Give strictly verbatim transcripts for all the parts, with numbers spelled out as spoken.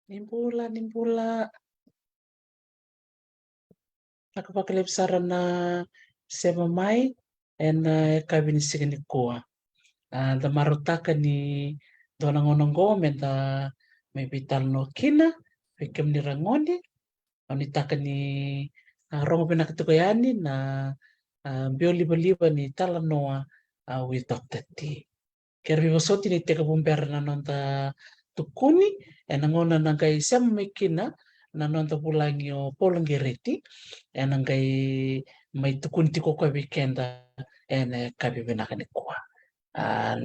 Ni bula, ni bula. Vinaka vakalevu sara na sema mai ena yakavi ni siga nikua. A, da marautaka ni dua na gauna oqo meda mai veitalanoa kina vei kemuni ragone. Au nuitaka ni, a, rogo vinaka tiko yani na, a, biau livaliva ni talanoa, a, with Doctor T. Kere veivosoti ni tekivu bera na noda tukuni ena gauna na qai sema mai kina na noda vulagi o Paul Gereti, ena qai mai tukuni tiko koya vei keda ena yakavi vinaka nikua. A,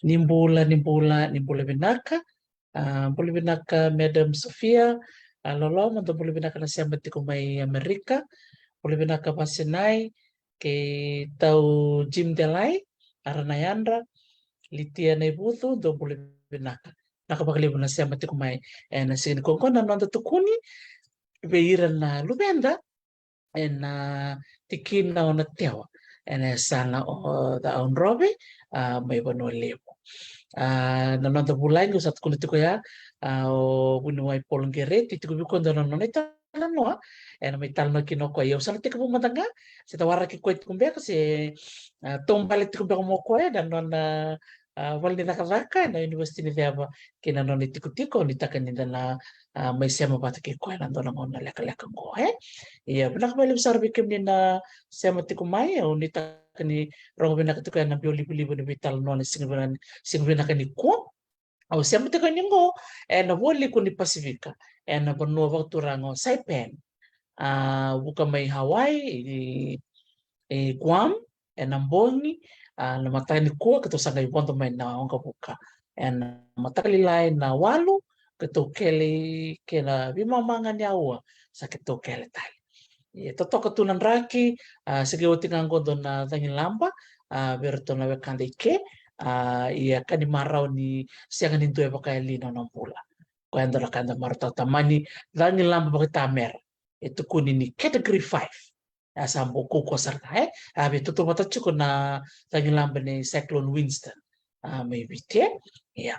ni bula, ni bula, ni bula vinaka. A, bula vinaka Madam Sofia, a, Loloma, dou bula vinaka na sema tiko mai Amerika. Bula vinaka Vasinai, kei tau Jim Delai, Ara na yadra, Litia Naivucu, dou bula vinaka. Vinaka vakalevu na sema tiko mai ena siga nikua. Qo na noda tukuni vei ira na luveda ena tikina o Natewa, ena yasana o Cakaudrove, a, mai Vanua Levu. A, na noda vulagi au sa tukuna tiko ya, a, o vuniwai Paul Gereti, tiko vei koya dua na nona italanoa ena mai talanoa kina o koya. Ia au sa na tekivu mada ga, se da waraki koya tiko beka, se, a, taubale tiko beka mai o koya ena nona, a, vale ni cakacaka ena University ni Ceva kei na nona itikotiko. Au nuitaka ni da na, a, mai sema vata kei koya ena dua na gauna lekaleka oqo, e? Ia, vinaka vakalevu sara vei kemuni na sema tiko mai. Au nuitaka ni rogo vinaka tiko ya na biau livaliva ni veitalanoa na siga vinaka, siga vinaka nikua. Au sema tiko yani oqo ena vualiku ni Pasifika, ena vanua vakaturaga o Saipan. A, vuka mai Hawaii, i, i Guam, ena bogi, a, na mataka nikua keitou sa qai vodo mai na waqavuka. Ena mataka lailai na walu, keitou kele, kei na veimama ga ni aua sa keitou kele tale. Ia totoka tu na draki, a, se qai oti ga qo dua na cagilaba, a, vei iratou na wekada i ke, a, ia ka ni marau ni sega ni dua e vakayali na nona bula. Koya e dua na ka eda marautaka, mani cagilaba vakaitamera, e tukuni ni category five. A, sa bau kaukauwa sara ga, e? A, veitautauvata tiko na cagilaba nei Cyclone Winston, a, mai Viti, e? Ia.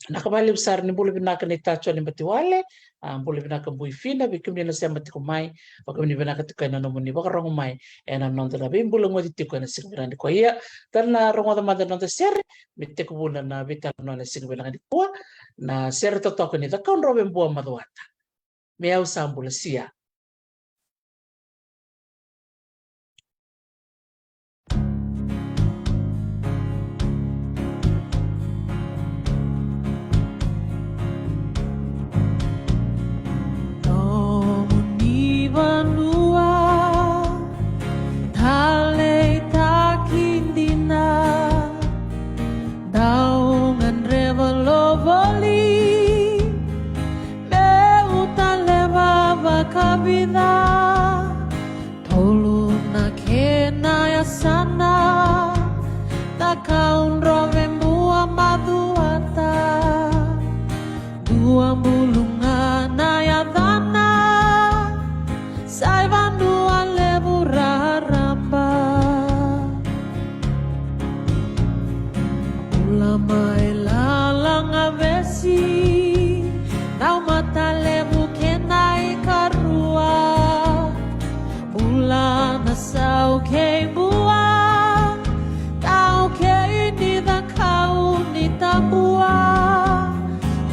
Vinaka vakalevu sara, ni bula vinaka na iTatsua ni Batiwale, a, bula vinaka Bui Fina, vei kemuni na sema tiko mai, vakanuinui vinaka tiko ena nomuni vakarogo mai ena noda na veibulagoci tiko ena siga vinaka nikua. Ia, da na rogoca mada na noda sere me tekivuna na veitalanoa ena siga vinaka nikua, na sere totoka ni Cakaudrove Bua Macuata. Me au sa bula sia. Nomuni vanua taleitaki dina, dau gadreva lo voli meu taleva vakavica. Tolu na kena yasana, Cakaudrove Bua Macuata. Dua bulu ga na yacana, sa i vanua levu raraba. Bula mai Lalagavesi, Naumatalevu kena ikarua. Bula na sau kei Bua, tau kei ni Cakaunitabua.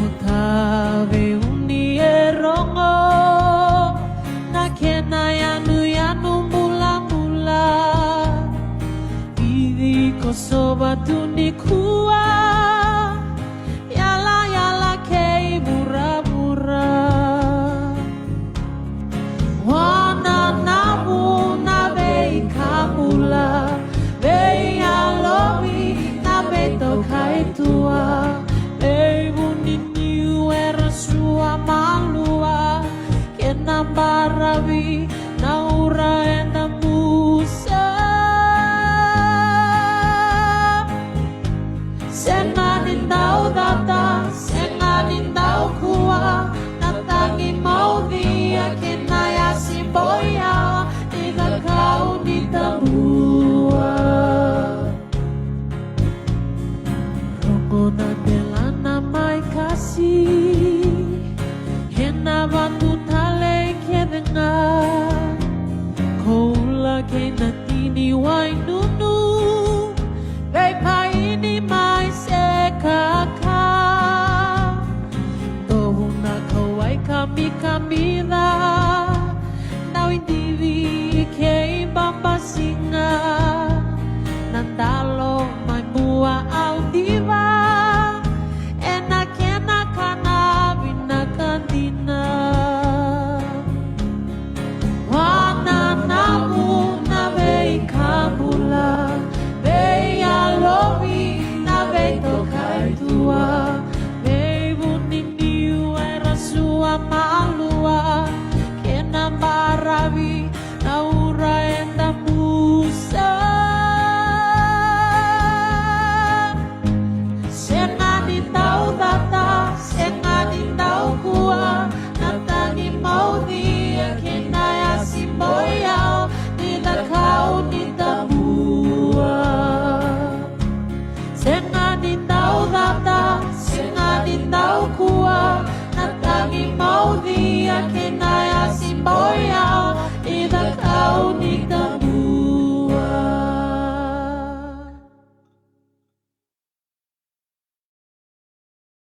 O Taveuni e rogo na kena yanuyanu bulabula. Vici Kosova tu nikua, yalayala kei vuravura. Wananavu na veika bula, veiyalovi na veitokaitua, veivuniniu era sua malua, kena baravi na ura eda musa. Sega ni dau cata, sega ni dau kua, na tagi maucia kei na yasi boiawa ni Cakaunitabua. Rogo na delana mai kasi, Kamikamica, Dauidivi kei Babasiga, na dalo mai Bua au diva, ena kena kana vinaka dina. Wananamu na veika bula, veiyalovi na veitokaitua, veivuniniu era sua malua, kena baravi na ura e damusa. Sega ni dau cata, sega ni dau kua, na tagi maucia kei na yasi boyau, ni cakau ni tabua. Sega ni dau cata, sega ni dau kua, na tagi maucia kei na yasi boyau, ni cakau ni tabua.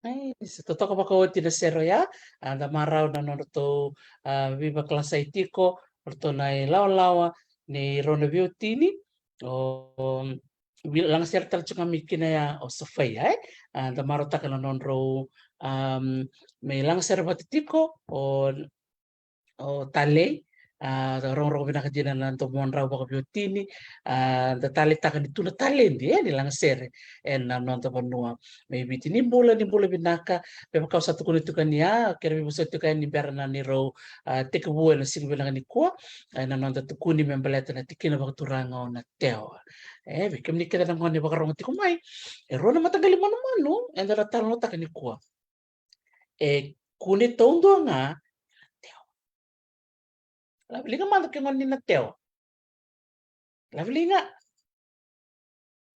Ai, se totoka vakaoti na sere oya, a, da marau na nodratou, a, veivakalasai tiko, o ratou na ilawalawa ni rau na veiwatini, o, o, vi-, lagasere tale tiko ga mai kina ya o Sofaia, e? A, da marautaka na nodrau, am, me lagasere vata tiko, o, o Talei, a, rogorogo vinaka dina na domodrau vakaveiwatini, a, da taleitaka ni tu na taledi, e, ni lagasere, e, na noda vanua mai Viti. Ni bula, ni bula vinaka, me vaka au sa tukuna tiko yani, a, kere veivosoti tiko yani bera na ni rau, a, tekivu ena siga vinaka nikua, e, na noda tukuni me baleta na tikina vakaturaga o Natewa. E, vei kemuni kece na gone vakarogo tiko mai, e rua na mataqali manumanu eda na talanoataka nikua. E kune taudua ga Natewa. Laveliga mada ke gone ni Natewa. Laveliga.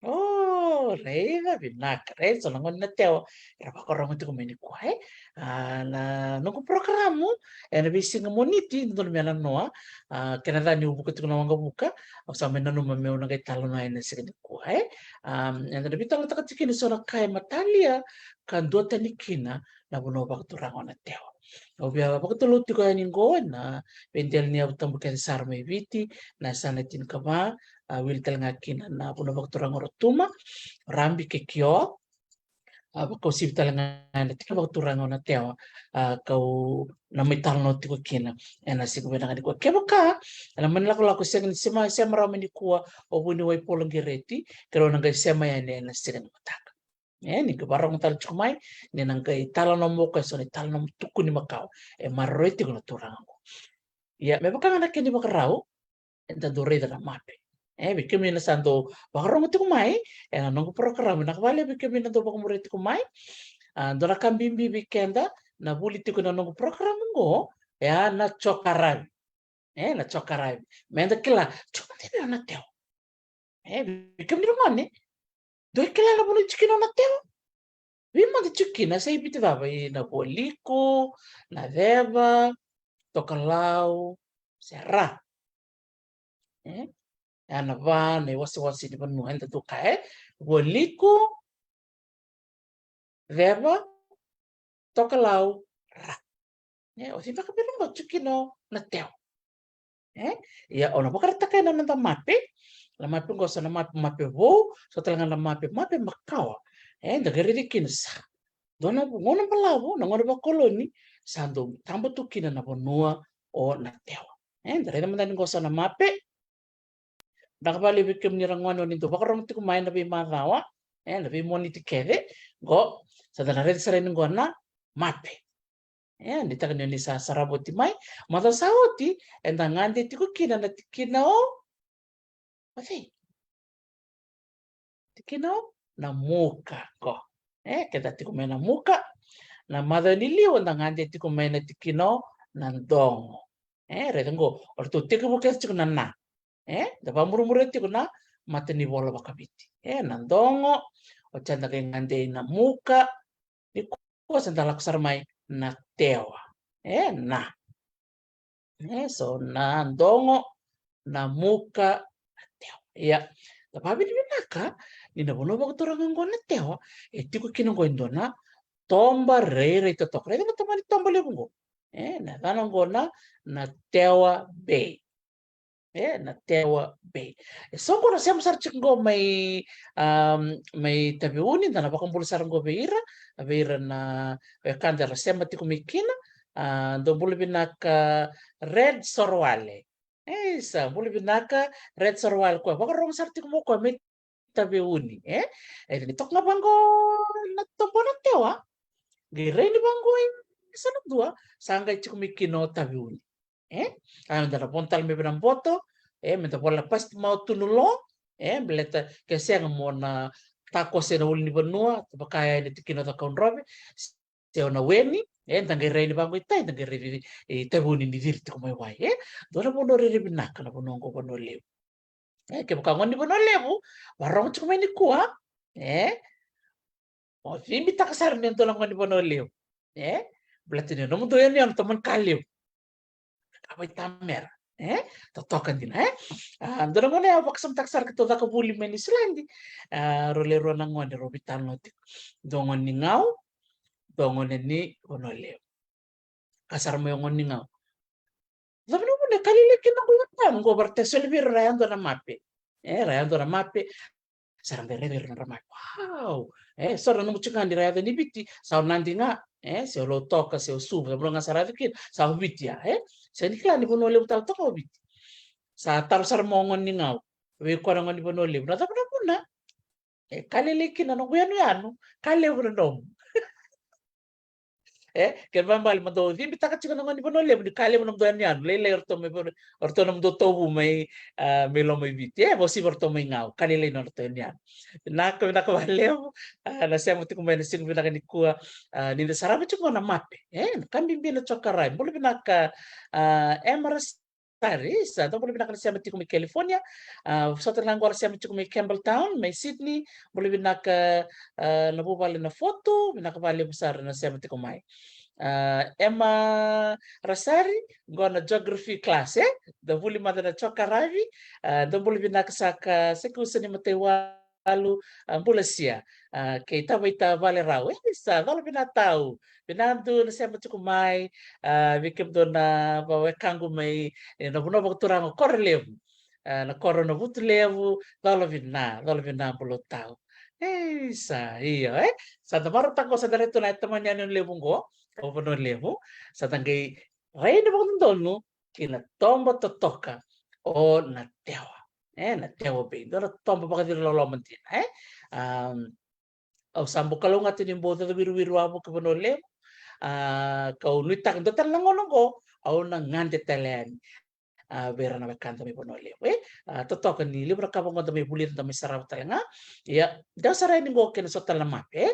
O, raica vinaka, raica so na gone ni Natewa era vakarogo tiko mai nikua, e? A, na noqu porokaramu ena veisiga Moniti, dodonu me nanoa, a, kena ca niu vuka tiko na waqavuka, au sa mai nanuma meu na qai talanoa ena siga nikua, e? A, eda na veitalanoataka tiko kina so na ka e matalia ka duatani kina na vanua vakaturaga o Natewa. Au via vakatalanoa tiko yani qo ena veidela ni yavu tabu kece sara mai Viti, na yasana e tinikava, a, wili tale ga kina na vanua vakaturaga o Rotuma, Rabi kei Kioa, a, vakauasivi tale ga ena tikina vakaturaga o Natewa, a, kau na mai talanoa tiko kina ena siga vinaka nikua. Kevaka ena mani lakolako sega ni sema, sema rawa mai nikua o vuniwai Polo Qereti, keirau na qai sema yani ena siga ni mataka. E, ni qai vakarogo tale tiko mai, ni na qai talanoa mo koya eso na italanoa mo tukuni makawa e maroroi tiko na turaga qo. Ia, me vaka ga na kena ivakarau, eda dau raica na mape. E, vei kemuni na sa dau vakarogo tiko mai ena noqu porokaramu, vinaka vakalevu vei kemuni na dau vakamuria tiko mai. A, dua na ka bibi vei keda na vuli tiko ena noqu porokaramu qo, e a na jokaravi. E, na jokaravi. Meda kila, jokaravi o Natewa. E, vei kemuni na gone, dou kila na vanua e jikina o Natewa? Vei mada jikina, sa i Viti cava, i Navualiku, Naceva, Tokalau, se Ra. E? E a na va na iwasewase ni vanua eda dau kaya, e? Vualiku, Ceva, Tokalau, Ra. E, o cei beka vei ira qo jikina o Natewa? E? Ia, o na vakaraitaka ena noda mape, na mape qo sa na mape, mape vou, so tale ga na mape, mape makawa. E, da qai raici kina sa dua na gauna balavu, na gauna vakoloni, sa dau taba tu kina na vanua o Natewa. E, da raica mada ni qo sa na mape. Vinaka vakalevu vei kemuni ra gone o ni dau vakarogo tiko mai na veimacawa, e, na veimoniti kece. Qo, sa da na raica sara yani qo na mape. E, ni taka ni o ni sa sarava oti mai. Macawa sa oti, eda gade tiko kina na tikina o, o cei? Tikina o Namuka qo. E, keda tiko mai Namuka. Na macawa ni liu eda gade tiko mai na tikina o Nadogo. E, raica qo, o ratou tekivu kece tiko na na. E, da vakamurimuri tiko na matanivola vakaviti. E, Nadogo, oti eda qai gade i Namuka, nikua sa da lako sara mai Natewa. E, na. E, so Nadogo, Namuka, Natewa. Ia, da vakavinavinaka ni na vanua vakaturaga qo Natewa, e tiko kina qo e dua na toba rairai totoka. Raica na toba ni toba levu qo. E, na yacana oqo na, na Tewa Bay. E, na Tewa Bay. E so oqo na sema sara tiko oqo mai, um, mai Taveuni, da na vakabula sara oqo vei ira, vei ira na wekada era sema tiko mai kina. A, dou bula vinaka Red Sorowale. E, sa bula vinaka Red Sorowale, koya vakarogo sara tiko mai o koya mai Taveuni, e? E ni toka ga vaqo na tobo na Tewa. Qai rai ni vaqo i sa na dua, sa qai tiko mai kina o Taveuni. E? A, meda na vono tale mai vei na boto, e, meda vola na pasi tu mai o Tunulo, e, baleta ke sega mo na takose na ulunivanua, vaka ya na tikina o Cakaudrove, se o Naweni, e, da qai rai ni vaqo i tai, da qai rai i Taveuni ni ciri tiko mai wai, e? Dua na vanua rairai vinaka na vanua oqo, Vanua Levu. E, kevaka gone ni Vanua Levu, varogo tiko mai nikua, e? O cibitaka sara ni dua na gone ni Vanua Levu, e? Baleta ni nomudou yanuyanu tomani ka levu. Ka vaitamera, e? Totoka dina, e? A, dua na gone au vakasamataka sara keitou caka vuli mai Niusiladi. A, rau lewe rua na gone, rau veitalanoa tiko. Dua gone ni Gau, dua gone ni Vanua Levu. Ka sara mai o gone ni Gau. Cava na vuna e ka lailai kina noqu yanuyanu? Qo vata e soli vei ira ra yadua na mape. E, ra yadua na mape. Sa ra qai raica ira na nodra mape. Wow! E, so ra nomu tiko ga ni ra yaco ni Viti, sa o Nadi ga, e, se o Lautoka, se o Suva, sa bula ga sa ra yaco kina, sa o Viti ya, e? Sa ni kila ni Vanua Levu tale toka o Viti. Sa taro sara mai o gone ni Gau vei koya na gone ni Vanua Levu, na cava na vuna e ka lailai kina noqu yanuyanu, ka levu na nomu. E, kena ibalebale mo dou cibitaka tiko na gone ni Vanua Levu ni ka levu na nomudou yanuyanu, lailai o ratou mai Vanua, o ratou na nomudou tauvu mai, a, mai loma i Viti, e, vakauasivi o ratou mai Gau, ka lailai na nodratou yanuyanu. Vinaka, vinaka vakalevu, a, na sema tiko mai na siga vinaka nikua, a, ni da sarava tiko na mape, e, na ka bibi na Jokarai, bula vinaka, a, Emma Ras- Sari, sa dou bula vinaka na sema tiko mai California. A, so tale ga qo ra sema tiko mai Campbelltown, mai Sydney. Bula vinaka, a, na vuvale na Fotu, vinaka vakalevu sara na sema tiko mai. A, Emma Rasari, qo na geography class, e? Da vuli mada na Jokaravi. A, dou bula vinaka saka, Sekusa ni Mataiwa. Alu, a, bula sia, a, kei Tavaita Valerau. E, sa cola vina tau. Vina dua na sema tiko mai, a, vei kemudou na vawekaqu mai, e, na vanua vakaturaga o Korolevu. A, na koro na Vutulevu, cola vina, cola vina bula tau. E, sa, io, e. Sa da marautaka qo, sa da rai tu na e tamani yanuyanu levu qo, o Vanua Levu. Sa da qai rai ni vakadodonu ki na toba totoka o Natewa. E, Natewa Bay, dua na toba vakaciri loloma dina, e. Am, au sa bau kalougata ni bau caca wiriwiri wavoki Vanua Levu. A, kau nuitaka dua tale na gauna qo, au na gade tale yani, a, vei ira na wekada mai Vanua Levu, e. A, totoka ni levu na ka vaqo da mai vulica, da mai sarava tale ga. Ia, dau sara yani qo kei na so tale na mape, e.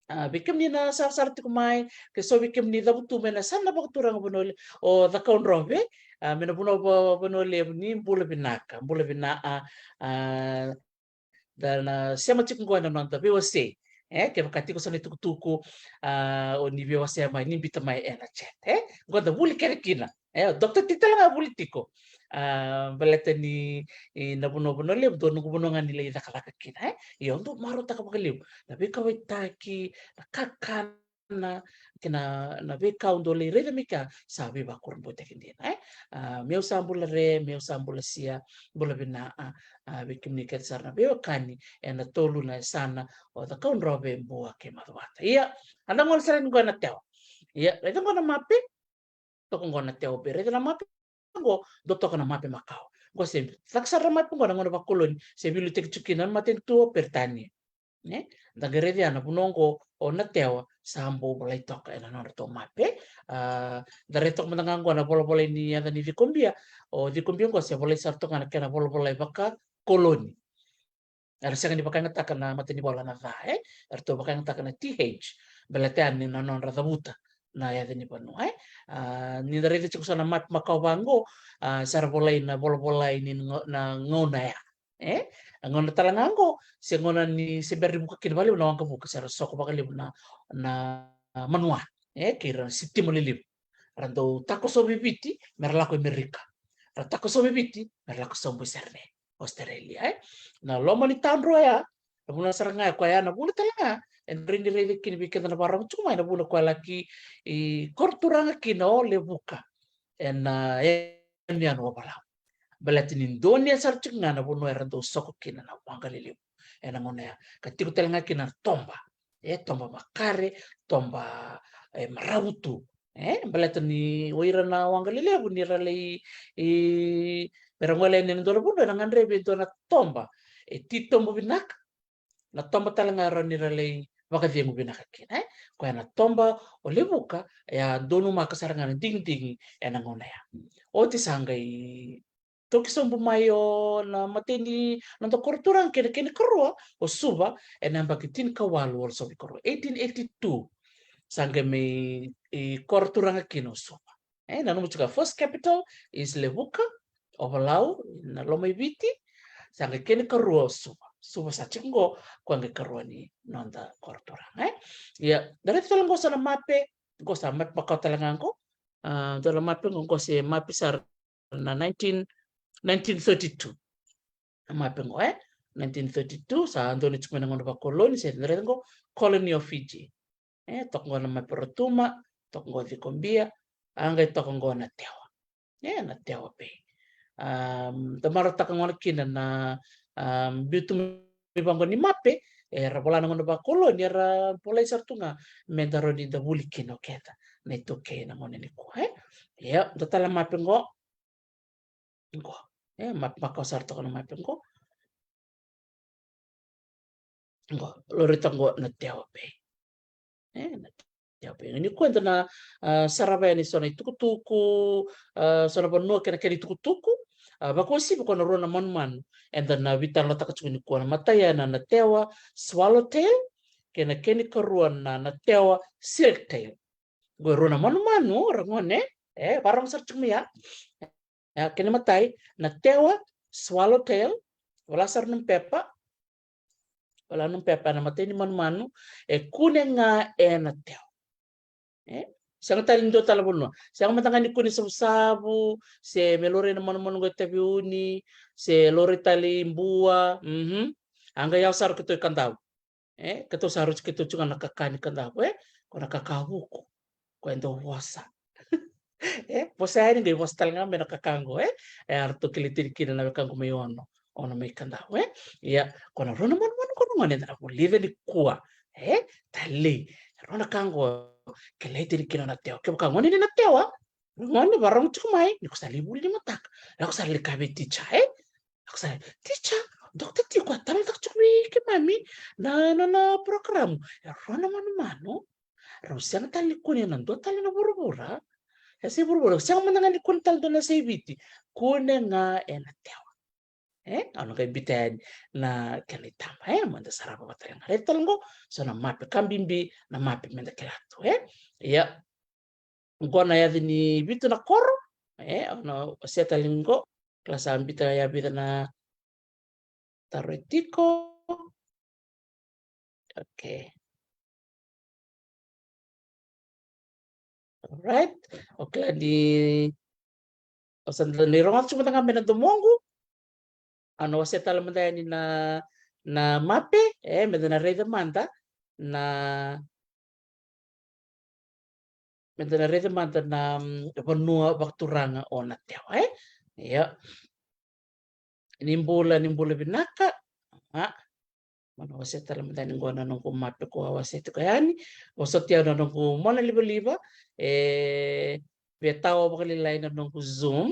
A, vei kemuni na sarasara tiko mai, ke so vei kemuni cavutu mai na yasana vakaturaga Vanua Le-, o Cakaudrove, a, mai na vanua va-, Vanua Levu, ni bula vinaka, bula vina, a, a, da na sema tiko qo ena noda veiwasei. E, kevaka tiko so na itukutuku, a, o ni veiwasei mai, ni biuta mai ena chat, e. Qo da vuli kece kina. E, o Doctor T tale ga vuli tiko. A, baleta ni, e, na vanua Vanua Levu, dua noqu vanua ga ni lai cakacaka kina, e. Ia, au dau marautaka vakalevu na veikauwaitaki, na kakana, kei na, na veika au dau lai raica mai kea, sa veivakurabuitaki dina, e. A, meu sa bula re, meu sa bula sia, bula vina, a, a, vei kemuni kece sara na veiwekani ena tolu na yasana, o Cakaudrove, Bua kei Macuata. Ia, a da gole sara yani qo e Natewa. Ia, raica qo na mape, toka qo Natewa Bay, raica na mape qo, dau toka na mape makawa. Qo se caka sara na mape qo na gauna vakoloni, se veiliutaki tiko kina na matanitu o Peritania. Ne? Da qai raica na vanua qo o Natewa, sa bau volai toka ena nodratou mape. A, da raica toka mada ga qo na volavolai ni yaca ni Cikobia. O Cikobia qo se volai sara toka na kena volavolai vakakoloni. Era sega ni vakayagataka na matanivola na ca, e? Eratou vakayagataka na T H. Baleta yani na nodra cavuta na yaca ni vanua, e? A, ni da raica tiko so na mape makawa vaqo, a, sa ra volai na volavolai ni ga-, na gauna ya, e? A gauna tale ga qo, se gauna ni se bera ni vuka kina vakalevu na waqavuka, sa ra soko vakalevu na, na manua, e? Kei ira na sitima lelevu. Ra dau takosovi Viti me ra lako i Merika. Ra takosovi Viti me ra lako sobu i Sydney, Australia, e? Na loma ni tadro ya, Na vuna sara ga e koya na vuna tale ga e dredre ni raica kina vei keda na vakarorogo tiko mai, na vuna koya laki i koro turaga kina o Levuka ena yanuyanu o Valau. Baleta ni donuya sara tiko ga na vanua era dau soko kina na waqa lelevu ena gauna ya, ka tiko tale ga kina na toba, e toba makare, toba e maravu tu. E baleta ni o ira na waqa lelevu ni ra lai, e, me ra gole yani ena dua na vanua, era gadreva e dua na toba e titobu vinaka, na toba tale ga e rawa ni ra lai vakacegu vinaka kina. E koya na toba o Levuka, e a donumaka sara ga na digidigi ena gauna ya. Oti sa qai toki sobu mai o na imatai ni noda koro turaga kei na kena ikarua o Suva ena yabaki tinikawalu walusagavulu ka rua, eighteen eighty-two. Sa qai mai, e, koro turaga kina o Suva. E nanuma tiko, first capital is Levuka, o Valau, na Lomaiviti. Sa qai kena ikarua o Suva. Suva sa tiko qo, koya qai karua ni noda koro turaga, e. Ia, da raica tale qo sa na mape, qo sa mape makawa tale ga qo. A, dua na mape qo, qo se mape sara na nineteen, nineteen thirty-two. Na mape qo, e, nineteen thirty-two, sa donu tiko mai na gauna vakoloni, se da raica qo, Colony of Fiji. E toka qo na mape Rotuma, toka qo Cikobia, a qai toka qo Natewa. E, Natewa Bay. Am, da marautaka gona kina na, am, biu tu mai vaqo ni mape, era vola na gauna vakoloni, era volai sara tu ga me da rawa ni da vuli kina o keda na iTaukei na gauna nikua, e. Ia, dua tale na mape qo. Qo. E, mape makawa sara toka na mape qo. Qo, laurai toka qo Natewa Bay. E, Natewa Bay. Nikua eda na, a, sarava yani so na itukutuku, a, so na vanua kei na kena itukutuku. A, vakauasivi ko na rua na manumanu eda na veitalanoataka tiko nikua, na imatai ya na Natewa Swallowtail, kei na kena ikarua na Natewa Silktail. Qo e rua na manumanu, ragone, e, vakarorogo sara tiko mai ya. E, kena imatai, Natewa Swallowtail, vola sara nomu pepa. Vola nomu pepa, na imatai ni manumanu e kune ga e Natewa. E? Sega tale ni dua tale vanua. Sega mada ga ni kune Savusavu, se me laurai na manumanu qo e Taveuni, se laurai tale i Bua. Mhm. A qai yawa sara keitou i Kadavu. E, keitou sa roti keitou tiko na kaka ni Kadavu, e, ko na kaka vuku. Ko e dau vosa. E, vosa yani qai vosa tale ga mai na kaka qo, e. E, eratou kilai tani kina na wekaqu mai Ono, Ono mai Kadavu, e. Ia, ko na rua na manumanu qo, ragone, eda na vulica nikua. E, talei. Rua na ka qo, kilai tani kina o Natewa. Kevaka gone ni Natewa, ragone, vakarorogo tiko mai, ni ko sa lai vuli ni mataka, lako sara lai kaya vei ticha, e. Lako sara, ticha, Dokta Tiko a talanoataka tiko vei keimami na, na, na nona porokaramu. E rua na manumanu, rau sega tale ni kune na dua tale na vuravura. E se vuravura, sega mada ga ni kune tale dua na yasai Viti. Kune ga e Natewa. E, au na qai biuta yani na kena itaba, e, meda sarava vata tale ga. Raica tale qo, so na mape ka bibi, na mape meda kila tu, e. Ia. Qo na yaca ni vitu na koro, e, au na wasea tale qo, kila sa biuta ya vica na taro e tiko. Okay. Alright. O kila ni, o sa da ni rogoca tiko mada ga mai na domoqu. Au na wasea tale mada yani na, na mape, e, meda na raica mada na, meda na raica mada na, mm, vanua vakaturaga o Natewa, e. Ia. Ni bula, ni bula vinaka. A, mo na wasea tale mada yani qo na noqu mape ko a wasea tiko yani. Vosoti au na noqu mona livaliva, e, via tao vakalailai na noqu Zoom.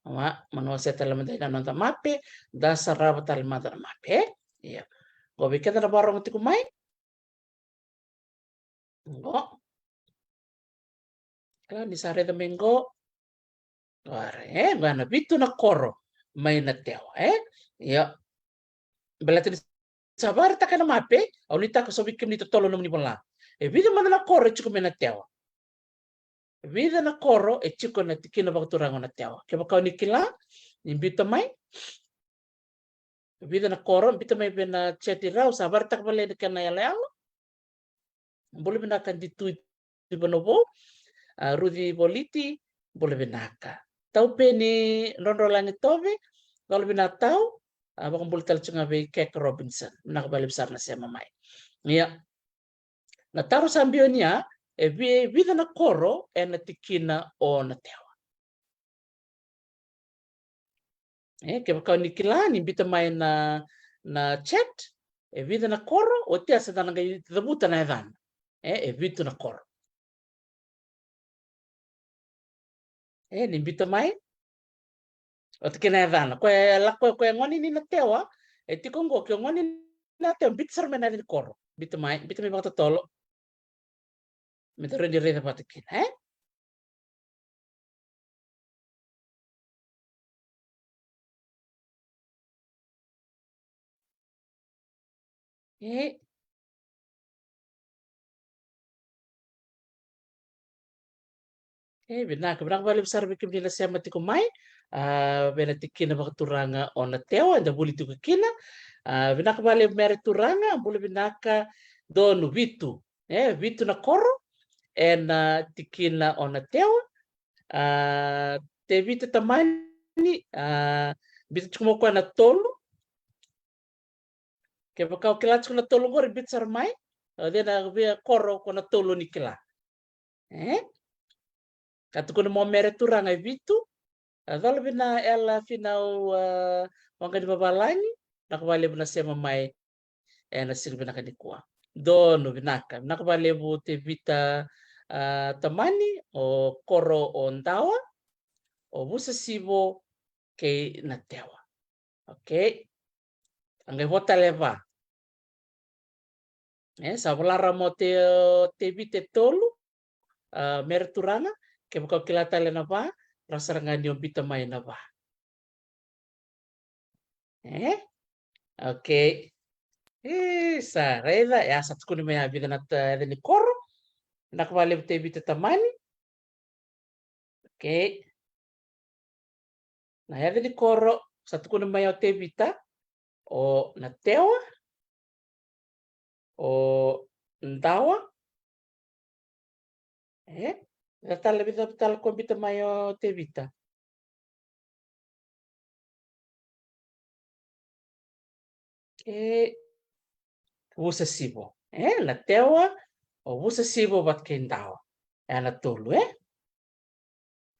A, mo na wasea tale mada yani na noda mape, da sarava tale mada na mape, e. Ia. Qo vei keda na vakarorogo tiko mai. Qo. Kila ni sa raica mai qo. Qori, e, qo na vitu na koro mai Natewa, e. Ia. Baleta ni sa vakaraitaka na mape, au nuitaka so vei kemuni totolo nomuni vola. E vica mada na koro e tiko mai Natewa. Vica na koro e tiko na tikina vakaturaga o Natewa. Kevaka o ni kila, ni biuta mai. Vica na koro, biuta mai vei na chat, rau sa vakaraitaka vale na kena yaloyalo. Bula vinaka Ditui Vanovou, a, Ruci Voliti, bula vinaka. Taupeni Drodrolagi Tove, colo vinaka tau. A, vakabula tale tiko ga vei Kek Robinson. Vinaka vakalevu sara na sema mai. Ia. Na taro sa biu ni a, e vi-, vica na koro ena tikina o Natewa. E, kevaka o ni kila ni biuta mai na, na chat, e vica na koro, oti a sa da na qai cavuta na yacana. E, e vitu na koro. E, ni biuta mai. Oti kina yacana. Ko e la, ko, ko e gone ni Natewa. E tiko qo, ke o gone ni Natewa, biuta sara mai na yaca ni koro. Biuta mai, biuta mai vakatotolo. Me da rawa ni raica vata kina, e? E. E, vinaka, vinaka vakalevu sara vei kemuni na sema tiko mai. A, vei na tikina vakaturaga o Natewa, eda vuli tiko kina. A, vinaka vakalevu Mere Turaga, bula vinaka, donu, vitu. E, vitu na koro ena tikina o Natewa. A, Tevita Tamani, a, biuta tiko mai o koya na tolu. Kevaka o kila tiko na tolu qori, biuta sara mai. O cei na via koro ko na tolu ni kila? E? Ka tukuna mai o Mere Turaga e vitu. A, cola vina Ela Finau, a, Waqanivavalagi. Vinaka vakalevu na sema mai ena siga vinaka nikua. Donu, vinaka. Vinaka vakalevu Tevita, a, Tamani, o koro o Dawa, o Vusasivo kei Natewa. Okay. A qai vo tale va. E, sa vola rawa mai o Te, Tevita e tolu, a, Mere Turaga, kevaka o kila tale na va, rawa sara ga ni o biuta mai na va. E? Okay. E, sa raica, e a sa tukuni mai a vica na ta, yaca ni koro. Vinaka vakalevu Tevita Tamani. Okay. Na yaca ni koro, sa tukuna mai o Tevita, o Natewa, o Dawa. E? Vica tale, vica tale ko biuta mai o Tevita? E, Vusasivo. E, Natewa, o Vusasivo vata kei Dawa. E na tolu, e?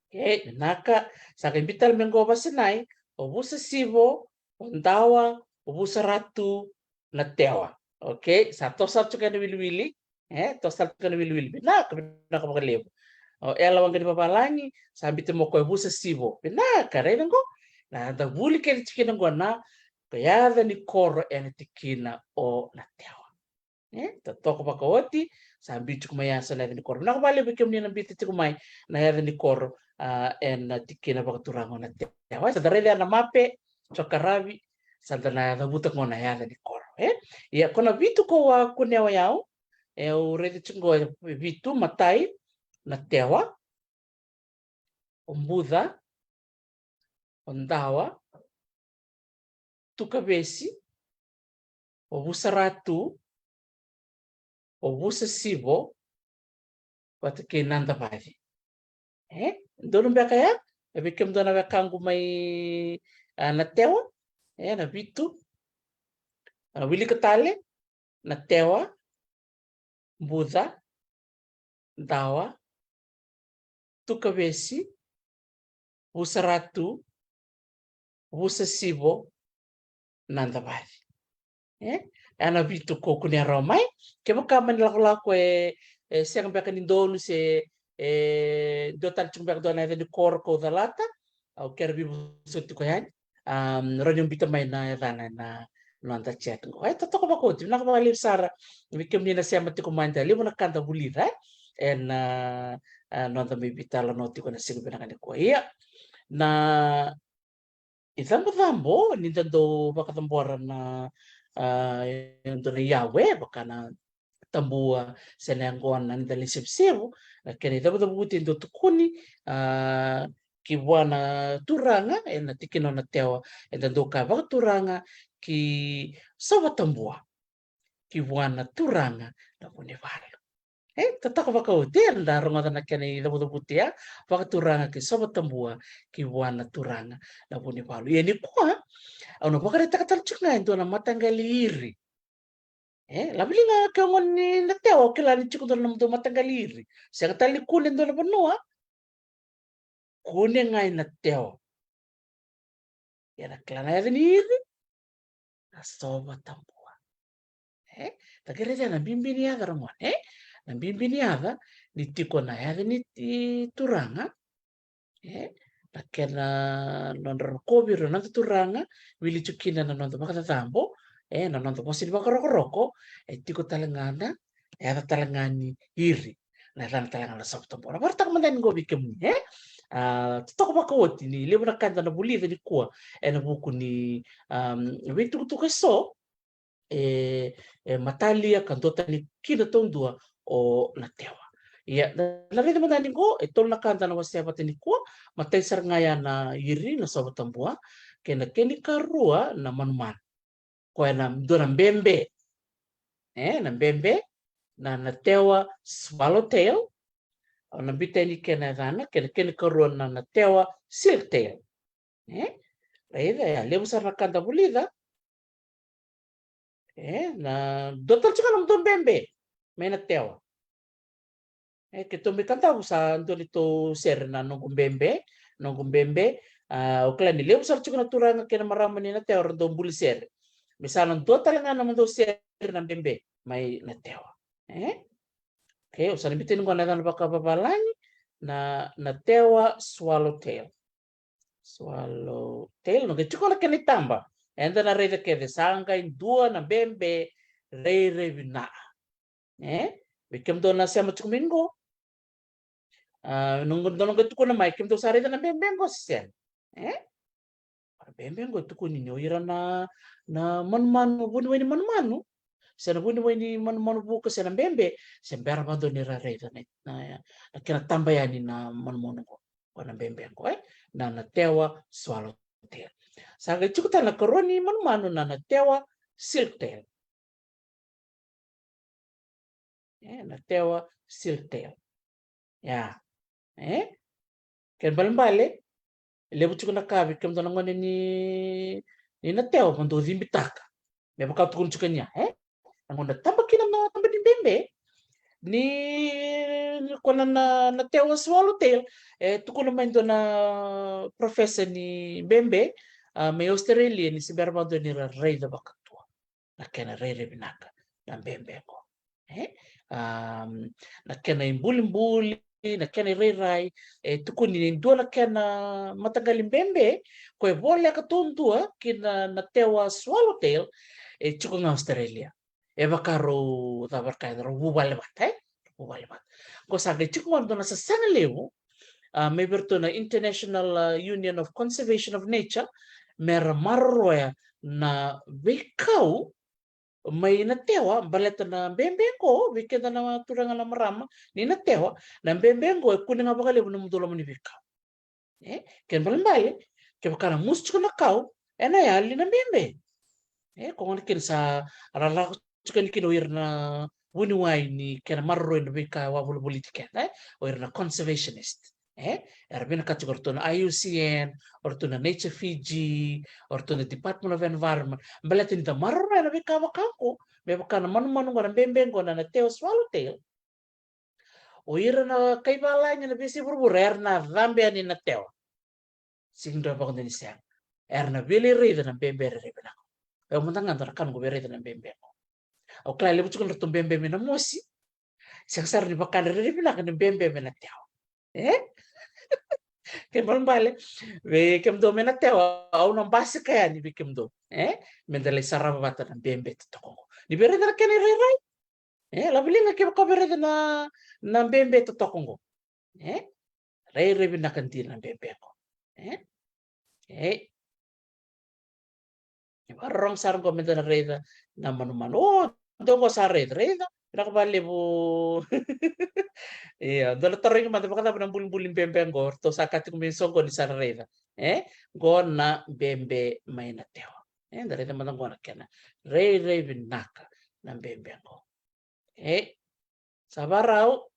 Okay, vinaka. Sa qai biuta tale mai qo vasinai, o Vusasivo, o Dawa, o Vusaratu, Natewa. Okay, sa toso tiko na wiliwili. E, toso tiko na wiliwili. Vinaka, vinaka vakalevu. O Ela Waqanivavalagi, sa biuta mai o koya Vusasivo. Vinaka, raica qo. Na da vuli kece tiko qo na, ko yaca ni koro ena tikina o Natewa. E, totoka vakaoti, sa biu tiko mai a so na yaca ni koro. Vinaka vakalevu vei kemuni na biuta tiko mai na yaca ni koro, a, ena tikina vakaturaga o Natewa. Sa da raica na mape, so ka ravi, sa da na cavuta qo na yaca ni koro, e? Ia, ko na vitu ko a kunea o yau, e, au raica tiko qo e vitu, matai, Natewa, o Buca, o Dawa, Tukavesi, o Vusaratu, o Vusasivo, vata kei Nadavaci. E, donu beka ya, e vei kemudou na wekaqu mai, a, Natewa, e, na vitu. A, wilika tale, Natewa, Buca, Dawa, Tukavesi, Vusaratu, Vusasivo, Nadavaci. E? E na vitu ko kunea rawa mai. Kevaka mani lakolako e, e sega beka ni donu se, e, dua tale tiko beka dua na yaca ni koro ko calata, au kere veivoso tiko yani. Um, rawa ni biuta mai na yacana ena noda chat qo. E, totoka vakaoti, vinaka vakalevu sara vei kemuni na sema tiko mai, da levu na ka da vulica, e? Ena, a, noda mai veitalanoa tiko na siga vinaka nikua. Ia, na icabocabo ni da dau vakacabora na, a, e dua na iyau, e, vaka na tabua se na yaqona ni da lai sevusevu, na kena icavucavuti e dau tukuni, a, ki vua na turaga, ena tikina o Natewa, eda dau kaya vakaturaga ki Sova Tabua, ki vua na turaga na Vunivalu. E, totoka vakaoti, eda rogoca na kena icavucavuti ya, vakaturaga kei Sovatabua ki vua na turaga na Vunivalu. Ia nikua, au na vakaraitaka tale tiko ga e dua na mataqali iri. E, laveliga ke o gone ni Natewa, o kila ni tiko dua na nomudou mataqali iri. Sega tale ni kune dua na vanua, kune ga i Natewa. Ia na kila na yaca ni iri, na Sovatabua. E, da qai raica na bibi ni yaca, ra gone, e? Na bibi ni yaca ni tiko na yaca ni, i, turaga. E, na kena nodra rokovi ira na noda turaga, wili tiko kina na noda vakacacabo, e, na noda vosa ni vakarokoroko, e tiko tale ga na yaca tale ga ni iri, na yacana tale ga na Sovatabua. Na vakaraitaka mada yani qo vei kemuni, e? A, totoka vakaoti ni levu na ka eda na vulica nikua ena vuku ni, am, veitukutuku eso e, e matalia ka duatani kina taudua o Natewa. Ia, da na raica mada yani qo, e tolu na ka da na wasea vata nikua, matai sara ga ya na iri, na Sovatabua, kei na kena ikarua na manumanu. Koya na dua na bebe. E, na bebe, na Natewa swallowtail. Au na biuta yani kena yacana, kei na kena ikarua na Natewa silktail. E, raica, e levu sara na ka da vulica. E, na dua tale tiko ga na nomudou bebe mai Natewa. E, keitou mai Kadavu sa dua neitou sere na noqu bebe, noqu bebe. A, au kila ni levu sara tiko na turaga kei na marama ni Natewa ra dau buli sere. Me sa na dua tale ga na nomudou sere na bebe mai Natewa. E? Okay, au sa na biuta yani qo na yacana vakavavalagi, na, Natewa swallowtail. Swallowtail, na qai tiko na kena itaba. Eda na raica kece, sa qai dua na bebe rairai vinaka. E? Vei kemudou na sema tiko mai qo. A, na qo, dou na qai tukuna mai, kemudou sa raica na bebe qo se sega? E? Na bebe qo e tukuni ni o ira na, na manumanu, vuniwai ni manumanu, se na vuniwai ni manumanu vuka, se na bebe, se bera vakadua ni ra raica na, na, na kena taba yani na manumanu qo. Ko na bebe qo, e? Na, Natewa swallowtail. Sa qai tiko tale na karua ni manumanu na, Natewa silktail. E, Natewa silktail. Ia. E? Kena ibalebale, levu tiko na ka vei kemudou na gone ni, ni Natewa mo dou cibitaka. Me vaka tukuna tiko ni ya, e? Na gauna taba kina na taba ni bebe, ni, ni ko na, na, Natewa swallowtail, e tukuna mai dua na professor ni bebe, a, mai Australia, ni se bera vakadua ni ra raica vakatua na kena rairai vinaka na bebe qo. E? Am, na kena ibulibuli, na kena irairai, e tukuni ni dua na kena mataqali bebe ko e voleka taudua ki na, Natewa swallowtail, e tiko ga Australia. E vaka rau, cava ra kaya, rau vuvale vata, e? Rau vuvale vata. Qo sa qai tiko ga dua na sasaga levu, a, mai vei iratou na International, a, Union of Conservation of Nature, me ra maroroya na veikau mai Natewa, baleta na bebe qo, vei keda na turaga na marama ni Natewa, na bebe qo e kune ga vakalevu na nomudou loma ni veikau. E, kena ibalebale, kevaka na musu tiko na kau, ena yali na bebe. E, ko gona kina sa ra lako tiko yani kina o ira na vuniwai ni kena maroroi na veika e wavolivoliti keda, e, o ira na conservationist. E, era vinakata tiko o ratou na I U C N, o ratou na Nature Fiji, o ratou na Department of Environment. Baleta ni da maroroya na veika vaka qo, me vaka na manumanu qo, na bebe qo, na, Natewa swallowtail. O ira na kai valagi na veiyasai vuravura era na cabe yani Natewa. Sega ni rawa vakadua ni sega. Era na via lai raica na bebe rairai vinaka. O yau mada ga dua na ka noqu via raica na bebe qo. Au kila e levu tiko na ratou bebe mai Namosi. Sega sara ni vaka na rairai vinaka na bebe mai Natewa. E? Kena ibalebale, vei kemudou mai Natewa, au na basika yani vei kemudou, e? Me da lai sarava vata na bebe totoka qo. Ni via raica na kena irairai. E, laveliga kevaka o via raica na, na bebe totoka qo. E? Rairai vinaka dina na bebe qo. E? E. Ni vakarorogo sara qo me da na raica na manumanu. O, dou qo sa raica, raica. Vinaka vakalevu. Ia, dou na tarogi mada vakacava na bulibuli bebe qo. Ratou sa kaya tiko mai so qo ni sa raica. E? Qo na bebe mai Natewa. E, da raica mada qo na kena rairai vinaka na bebe qo. E? Sa varau.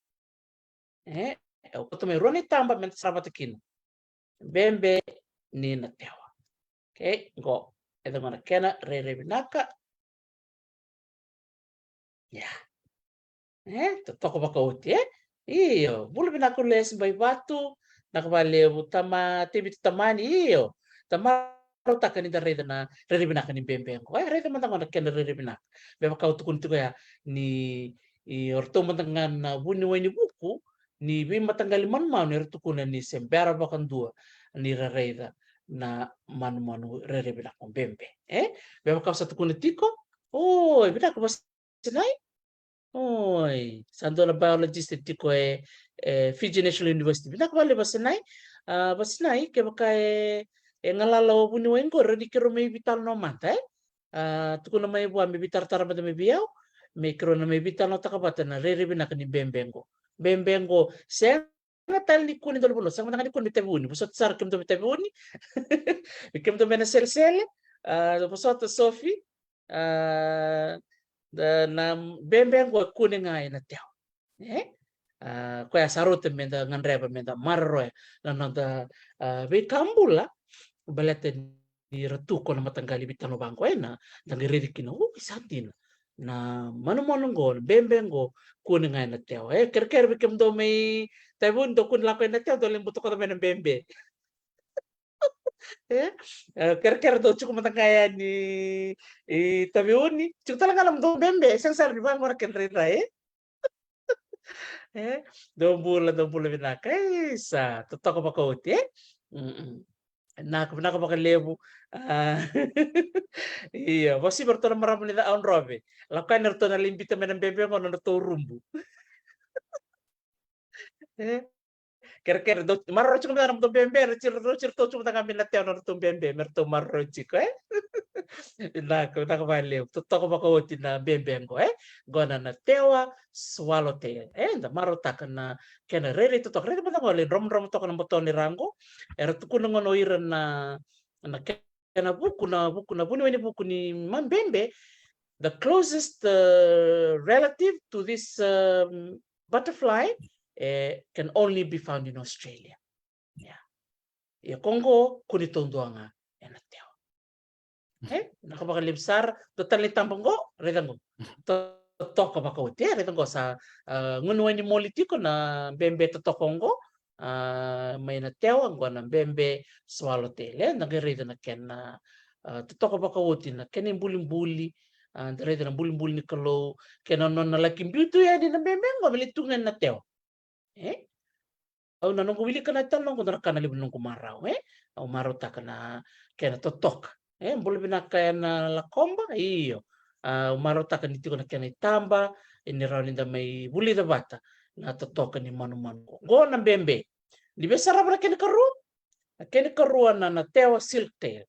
E, e, o koto mai rua na itaba me da sara vata kina. Bebe ni na tewa. Okay, qo. E da gona kena rairai vinaka. Ia. E, totoka vakaoti, e? Io, bula vinaka Les Baivatu, na ka valevu, tama, Tevita Tamani, io. Tamarautaka ni da raica na rairai vinaka ni bebe qo. E, raica mada qo na kena rairai vinaka. Me vaka au tukuna tiko ya ni, i, o ratou mada ga na vuniwai ni vuku, ni veimataqali manumanu era tukuna ni se bera vakadua ni ra raica na manumanu rairai vinaka bebe. E? Me vaka au sa tukuna tiko, oi, vinaka Vasinai. Oi, sa dua na biologist tiko e, e Fiji National University. Vinaka vale Vasinai. A, Vasinai, kevaka e, e galala o vuniwai qori, rawa ni keirau mai veitalanoa mada, e? A, tukuna mai vua me veitaratara mada mai vei au, me keirau na mai veitalanoataka vata na rairai vinaka ni bebe qo. Bebe qo, sega tale ni kune dolu vanua, sega mada ga ni kune me Taveuni, vosota sara kemudou me Taveuni, kemudou me Naselesele, a, vosota Sofi, a, da, na bebe qo e kune ga ena tewa. E? A, koya sa rauta me da gadreva, me da maroroya na noda, a, veika bula, baleta ni ra tu ko na mataqali veitalanoa vaqo ena, da qai raici kina, o, sa dina. Na manumanu qo, na bebe qo, kune ga ena tewa. E, kerekere vei kemudou mai Taveuni, dou kune lako ena tewa, dou lai butakoca mai na bebe. E? E, kerekere dou tiko mada ga yani i Taveuni, tiko tale ga na nomudou bebe, sega sara ni vaqo na kena rairai, e? E, dou bula, dou bula vinaka. Isa, totoka vakaoti, e? Mm-mm. Vinaka, vinaka vakalevu. A, io, vakasivia ratou na marama ni Caaudrove. Lako yani ratou na lai biuta mai na bebe qo na nodratou rubu. E? Kerekere, dou maroroi tiko mada ga na nodratou bebe, ratou tiko mada ga mai na tewa na nodratou bebe, me ratou maroroi tiko, e? Vinaka, vinaka vakalevu. Totoka vakaoti na bebe qo, e? Qo na, na tewa swallowtail, e? Da marautaka na kena rairai totoka. Raica mada qo, lai dromodromo toka na boto ni ra qo. Era tukuna qo o ira na, na kena vuku, na vuku, na vuniwai ni vuku ni mabebe, the closest, uh, relative to this, um, butterfly, e, can only be found in Australia. Ia. Ia ko qo kune taudua ga ena tewa. E, vinaka vakalevu sara, dua tale na itaba qo, raica qo. Totoka vakaoti, e, raica qo sa, a, gunu wai ni moli tiko na bebe totoka qo, a, mai na tewa, qo na bebe swallowtail, e, da qai raica na kena, a, totoka vakaoti na kena ibulibuli, a, da raica na bulibuli ni Kalou, kei na nona laki biu tu yani na bebe qo, me lai tu ga ena tewa. E? Au na noqu wilika na tale noqu dua na ka na levu ni noqu marau, e? Au marautaka na kena totoka. E, bula vinaka ena Lakoba, io. A, au marautaka ni tiko na kena itaba, e, ni rawa ni da mai vulica vata na totoka ni manumanu. Qo na bebe. Ni via sarava na kena ikarua. Na kena ikarua na, na tewa silktail.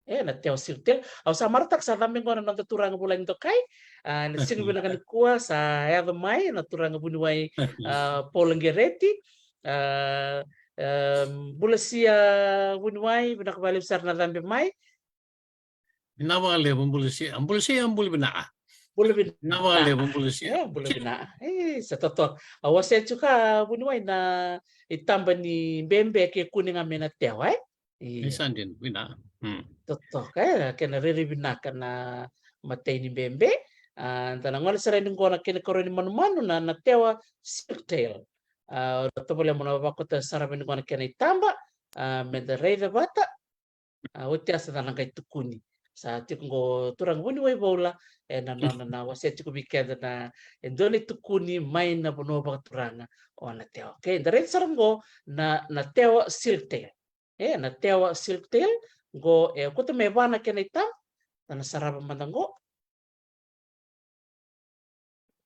E, na tewa silktail. Au sa marautaka sa cabe qo na noda turaga vulagi dokai. A, na siga vinaka nikua sa yaco mai na turaga vuniwai, a, Paula Gereti. A, a, bula sia vuniwai, vinaka vakalevu sara na cabe mai. Vinaka vakalevu, bula sia, bula sia, bula vinaka. Bula vinaka. Vinaka vakalevu, bula sia. E, bula vinaka. E, sa totoka. Au wasea tiko vuniwai na itaba ni bebe ke kune ga mai na tewa, e? Io. Ni sa dina, vinaka. Hmm. Totoka, e, kena rairai vinaka na matai ni bebe. A, da na gole sara yani qo na kena ikarua ni manumanu na, na tewa silktail. A, au na tovolea mo na vakota sara yani qo na kena itaba. A, me da raica vata. A, oti ya sa da na qai tukuni. Sa tiko qo turaga vuniwai Paula, e, na nona na wasea tiko vei keda na, e, dua na itukuni mai na vanua vakaturaga o na tewa. Okay, da raica sara qo na, na tewa silktail. E, na tewa silktail, qo, e, koto me va na kena itaba, da na sarava mada qo.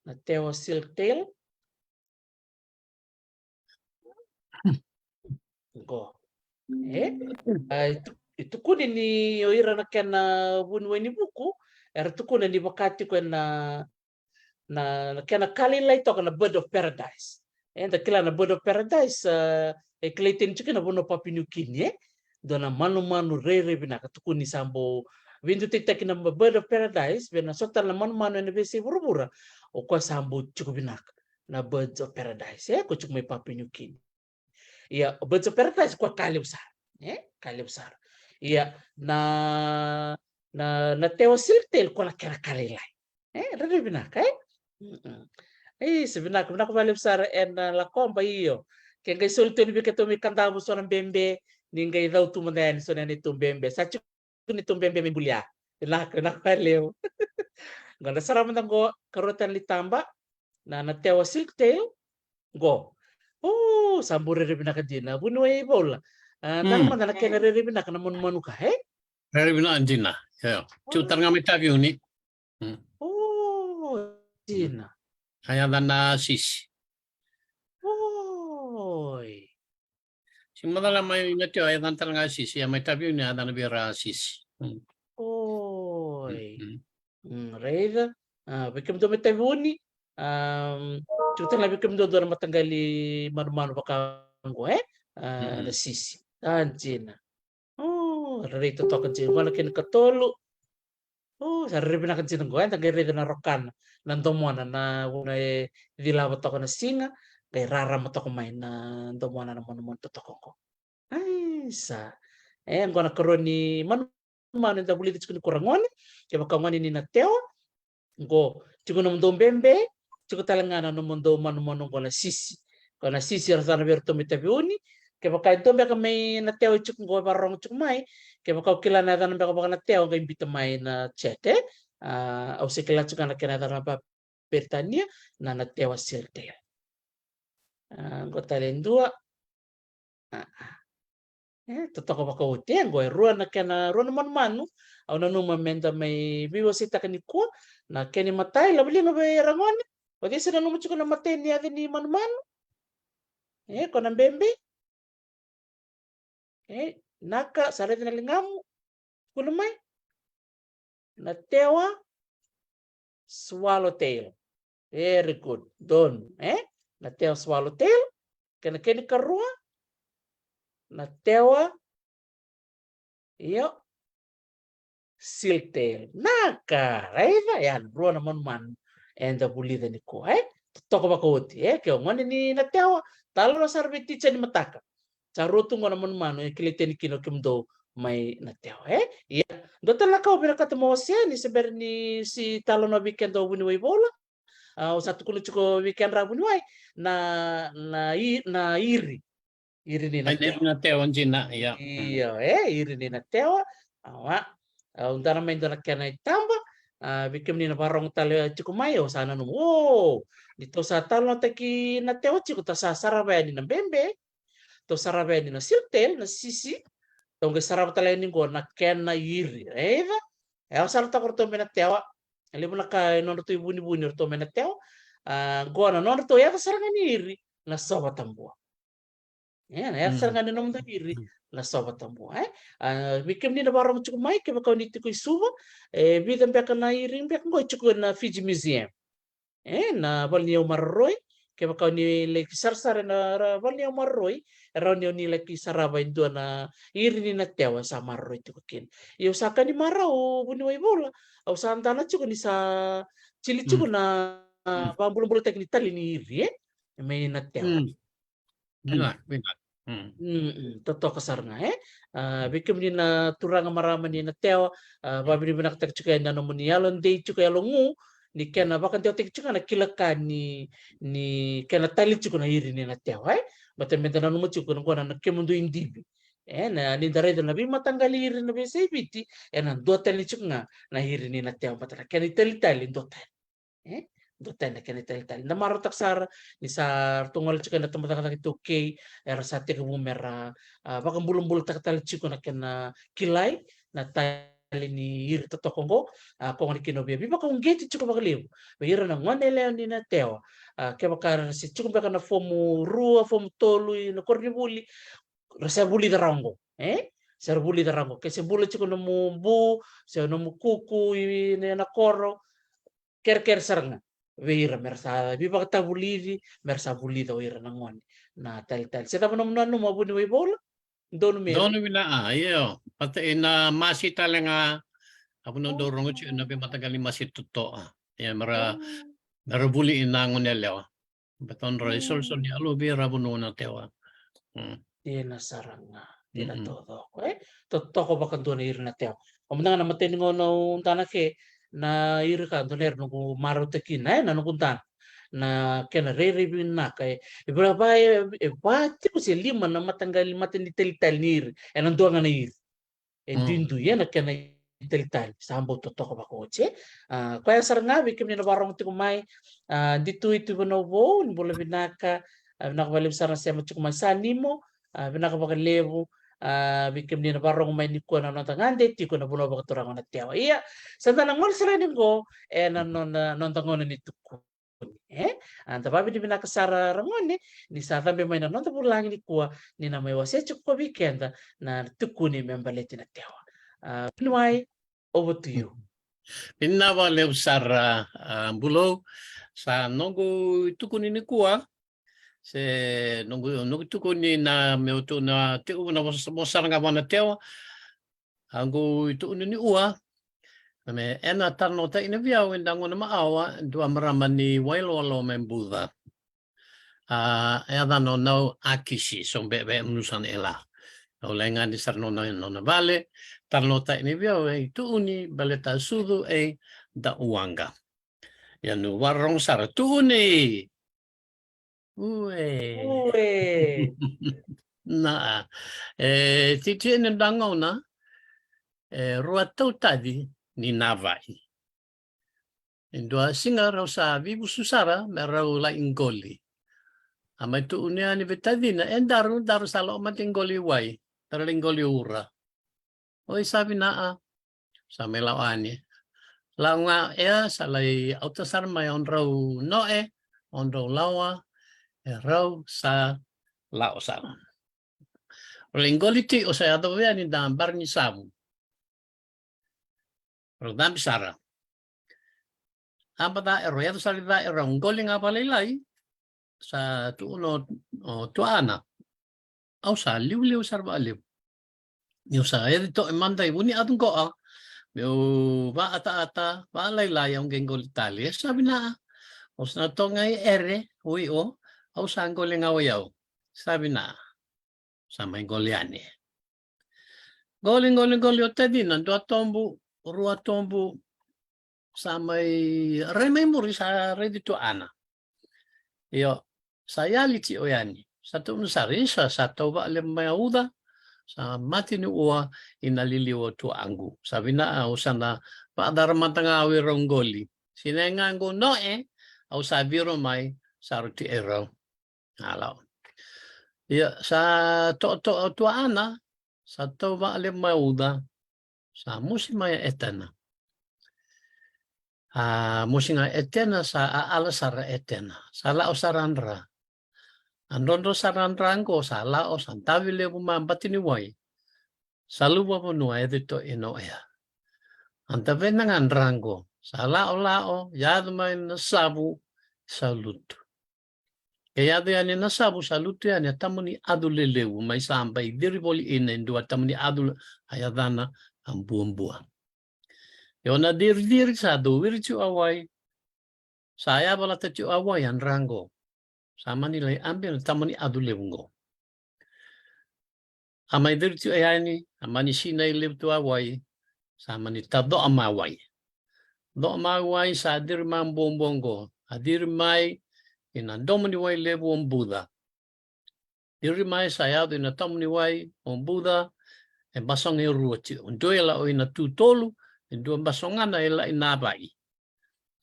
Na tewa silktail. Qo. E? A, i tu-, i tukuni ni o ira na kena vuniwai ni vuku, era tukuna ni vaka tiko ena na, na kena ka lailai toka na bird of paradise. E, da kila na bird of paradise, a, e kilai tani tiko ena vanua Papua New Guinea, e? Dua na manumanu rairai vinaka, tukuni sa bau veidutaitaki na bird of paradise vei na so tale na manumanu ena veiyasai vuravura, o koya sa bau tiko vinaka. na Birds of Paradise, e, ko tiko mai Papua New Guinea. Ia, Birds of Paradise ko ka levu sara, e, ka levu sara. Ia, na, na, na tewa silktail ko na kena ka lailai. E, rairai vinaka, e? Mm-mm. Isa, vinaka, vinaka vakalevu sara ena, a, Lakoba, io. Ke qai soli tu yani vei keitou mai Kadavu so na bebe, ni qai cau tu mada yani so na neitou bebe. Sa tiko neitou bebe me bulia. Vinaka, vinaka vakalevu. Qo da sarava mada qo, karua tale ni taba, na, na tewa silktail, qo. O, sa bau rairai vinaka dina. Vuniwai Vola. A, dara mada na kena rairai vinaka na manumanu ka, e? Rairai vinaka dina. Io. Tiko tale ga mai Taveuni. Mm. O, dina. A yacana Sisi. Oi. Sega ni macala mai na tewa, a yacana tale ga Sisi, a mai Taveuni a yacana vei ira Sisi. Mm. Oi. Mm, mm. Mm, raica. A, vei kemudou mai Taveuni, am, tiko tale ga vei kemudou dua na mataqali manumanu vaka qo, e? A, na Sisi. A, dina. O, rairai totoka dina. Qo na kena ikatolu. O, sa rairai vinaka dina qo, eda qai raica na rokana, na domona, na vuna e cilava toka na siga, qai rarama toka mai na domona na manumanu totoka qo. Isa. E, qo na karua ni manumanu eda vulica tiko nikua, ragone, kevaka o gone ni na tewa, qo tiko nomudou bebe, tiko tale ga na nomudou manumanu qo na Sisi. Qo na Sisi era yacana vei iratou mai Taveuni. Kevaka e dua beka mai na tewa e tiko qo e vakarorogo tiko mai, kevaka o kila na yacana beka vaka na tewa, qai biuta mai na chat, e? A, au se kila tiko ga na kena yacana vakaperitania, na, na tewa silktail. A, qo tale e dua. A, a. E, totoka vakaoti, e, qo e rua na kena, rua na manumanu au nanuma meda mai veiwaseitaka nikua. Na kena imatai, laveliga vei ira gone. O cei se nanuma tiko na imatai ni yaca ni manumanu? E, ko na bebe. E, naka, sa raica na ligamu. Kula mai. Na tewa swallowtail. Very good. Donu, e? Na tewa swallowtail. Kena, kena ikarua, na tewa, io, silktail. Naka, raica, ya na rua na manumanu eda vulica nikua, e? Totoka vakaoti, e? Ke o gone ni na tewa, talanoa sara vei ticha ni mataka. Sa rua tu qo na manumanu e kilai tani kina o kemudou mai na tewa, e? Ia, dua tale na ka au vinakata mo wasea ni se bera ni se talanoa vei keda o vuniwai Vola. A, au sa tukuna tiko vei kedra vuniwai na, na i-, na iri. Iri ni na tewa. Iri na tewa dina, ia. Io, e, iri ni na tewa. Awa. Au dara mai dua na kena itaba. A, vei kemuni na vakarorogo tale tiko mai, au sa nanuma. O, ni tou sa talanoataki na tewa tiko, tou sa sarava yani na bebe. Tou sarava yani na silktail, na Sisi. Tou qai sarava tale yani qo na kena iri. Raica? E, au sa raica ratou mai na tewa. E levu na ka e nodratou ivunivuni ratou mai na tewa. A, qo na nodratou yaca sara ga ni iri, na sova tabua. E, na yaca sara ga ni nomudou iri, na sova tabua, e? A, vei kemuni na vakarorogo tiko mai, kevaka o ni tiko i Suva, e vica beka na iri beka qo e tiko na Fiji Museum. E, na vale ni yau maroroi, kevaka o ni laki sarasara na ra-, vale ni yau maroroi, e rawa ni o ni laki sarava e dua na iri ni na tewa e sa maroroi tiko kina. Ia au sa kani marau, vuniwai Vola, au sa dana tiko ni sa tili tiko na, a, vakabulabulataki ni tali ni iri, e? Mai na tewa. Vinaka, vinaka. Mm. Mm, mm, totoka sara ga, e? A, vei kemuni na turaga, marama ni na tewa, a, vakavinavinakataka tiko yani na nomuni yalodei tiko, yalogu, ni kena vakadewataki tiko ga na kila ka ni, ni kena tali tiko na iri ni na tewa, e? Baleta meda nanuma tiko na qo na kemudou idivi. E, na, ni da raica na veimataqali iri na veiyasai Viti, ena dua tale tiko ga na iri ni na tewa, baleta na kena italitali dua tale. E? Dua tale na kena italitali. Da marautaka sara ni sa ratou gole tiko na tabacakacaka iTaukei, era sa tekivu mera, a, vakabulabulataka tale tiko na kena kilai na tali ni iri totoka oqo. A, koya gona kina au via veivakauqeti tiko vakalevu vei ira na gone yalewa ni na tewa. A, kevaka era se tiko beka na fomu rua, fomu tolu ina koronivuli, ra sa vulica rawa oqo, e? Sa ra vulica rawa oqo. Ke se bula tiko nomu bu, se nomu kuku i na, na koro, kerekere sara ga vei ira mera sa veivakatavulici, mera sa vulica o ira na gone na talitali. Se cava nomu nanuma, vuniwai Vola? Donu me, donu vinaka, a, io. Baleta ina masi tale ga, a, vuna dou rogo tiko na veimataqali masi totoka. Ia, mera, o, mera vuli ina gone yalewa. Beta nodra isolisoli ni yalo vei ira vanua na tewa. Mm. Dina sara ga. Dina taucoko, e? Totoko vakadua na ira na tewa. O mada ga na matai ni gauna au dana ke, na ira ka dua na ira noqu marautaki kina, e, na noqu dana. Na kena rairai vinaka, e. E vaka e, e va tiko se lima na mataqali mata ni talitali ni ira. E na dua ga na ira. E duidui, e na kena italitali. Sa bau totoka vakaoti, e. A, koya sara ga vei kemuni na vakarorogo tiko mai. A, Ditu i Tui Vanua Vou, ni bula vinaka. A, vinaka vakalevu sara na sema tiko mai Sanimo. A, vinaka vakalevu. A, vei kemuni na vakarorogo mai nikua na noda gade tiko na vanua vakaturaga na tewa. Ia, sa da na gole sara yani qo, e na noda, noda gauna ni tuku. E? A, da vavinavinaka sara ragone, ni sa cabe mai na noda vulagi nikua, ni na mai wasea tiko vei keda na tukuni me baleti na tewa. A, Vuniwai, over to you. Vinaka vakalevu sara, a, Bulou. Sa noqu tukuni nikua, se noqu, noqu tukuni na meu tu na teu na vosa, vosa sara ga vua na tewa. A qu itukuni ni ua. Me ena talanoataki na viau eda gona ma awa, dua marama ni Wailolo mai Buca. A, e yacana o Nau Akisi, so be, be munusa na ela. Au lai gani sara nona, nona vale, talanoataki ni viau e itukuni, baleta sucu e da uaqa. Ia nu vakarorogo sara, tukuni. Ue. Ue. Na, e, titi ena dagona, e, rua tautaci ni navai. E dua siga rau sa vivusu sara me rau lai qoli. A mai tukuni yani vei tacina, e daru, daru sa lako mate qoli wai, daru lai qoli ura. Oi, sa vinaka. Sa mai lako yani. Lako ga ea, sa lai auta sara mai o drau noe, o drau lawa, e rau sa lako sara. Rau lai qoli tiko, sa yacova yani da bari ni savu. Rau cabe sara. A ba ca e rau yaco sara i ca e rau qoli ga vakalailai. Sa tukuna o, o tuaana. Au sa liuliu sara vakalevu. Niu sa yaci toka e mada i vuni atu qoa. Meu vaataata, vakalailai au qai qoli tale. E sa vinaka. Au sa na toka ga i ere, ui o. Au sa qoli ga o yau. Sa vinaka. Sa mai qoli yani. Qoli, qoli, qoli o tacina, dua tobu, rua tobu, sa mai rai mai muri sa raici tuaana. Io, sa yali tiko yani. Sa tukuna sara, isa, sa tau vakalevu mai a uca, sa mate ni ua i na liliu o tuaqu. Sa vinaka au sa na vakacaramata ga au i rau qoli. Sinai ga qu noe, au sa viro mai, sa roti e rau. A lako. Ia, sa totoka o tuaana, sa tau vakalevu mai a uca, sa mosi mai a etena. A mosi ga etena, sa aala sara etena, sa lako sara a dra. A drodro sara a dra qo, sa lako, sa davi levu mai a bati ni wai. Sa luva vanua e cito i noea. A davena ga a dra qo, sa lako, lako, yaco mai na savu, sa lutu. Ke yaco yani na savu sa lutu yani a tamani acu lelevu mai sa bai ciri voli ina e dua tamani acu a yacana a buabua. Io na ciriciri sa dou wiri tiko a wai, sa yavalata tiko a wai a dra qo. Sa mani lai abe na tamani acu levu qo. A mai ciri tiko yani, a mani sinai levu tu a wai, sa mani tacoa mai a wai. Coa mai a wai, sa ciri mai a buabua qo. A ciri mai ina domo ni wai levu o Buca. Ciri mai sa yaco ina domo ni wai o Buca, e basoga e rua tiko. Dua e lako ina tutolu, e dua basogana e lako i navai.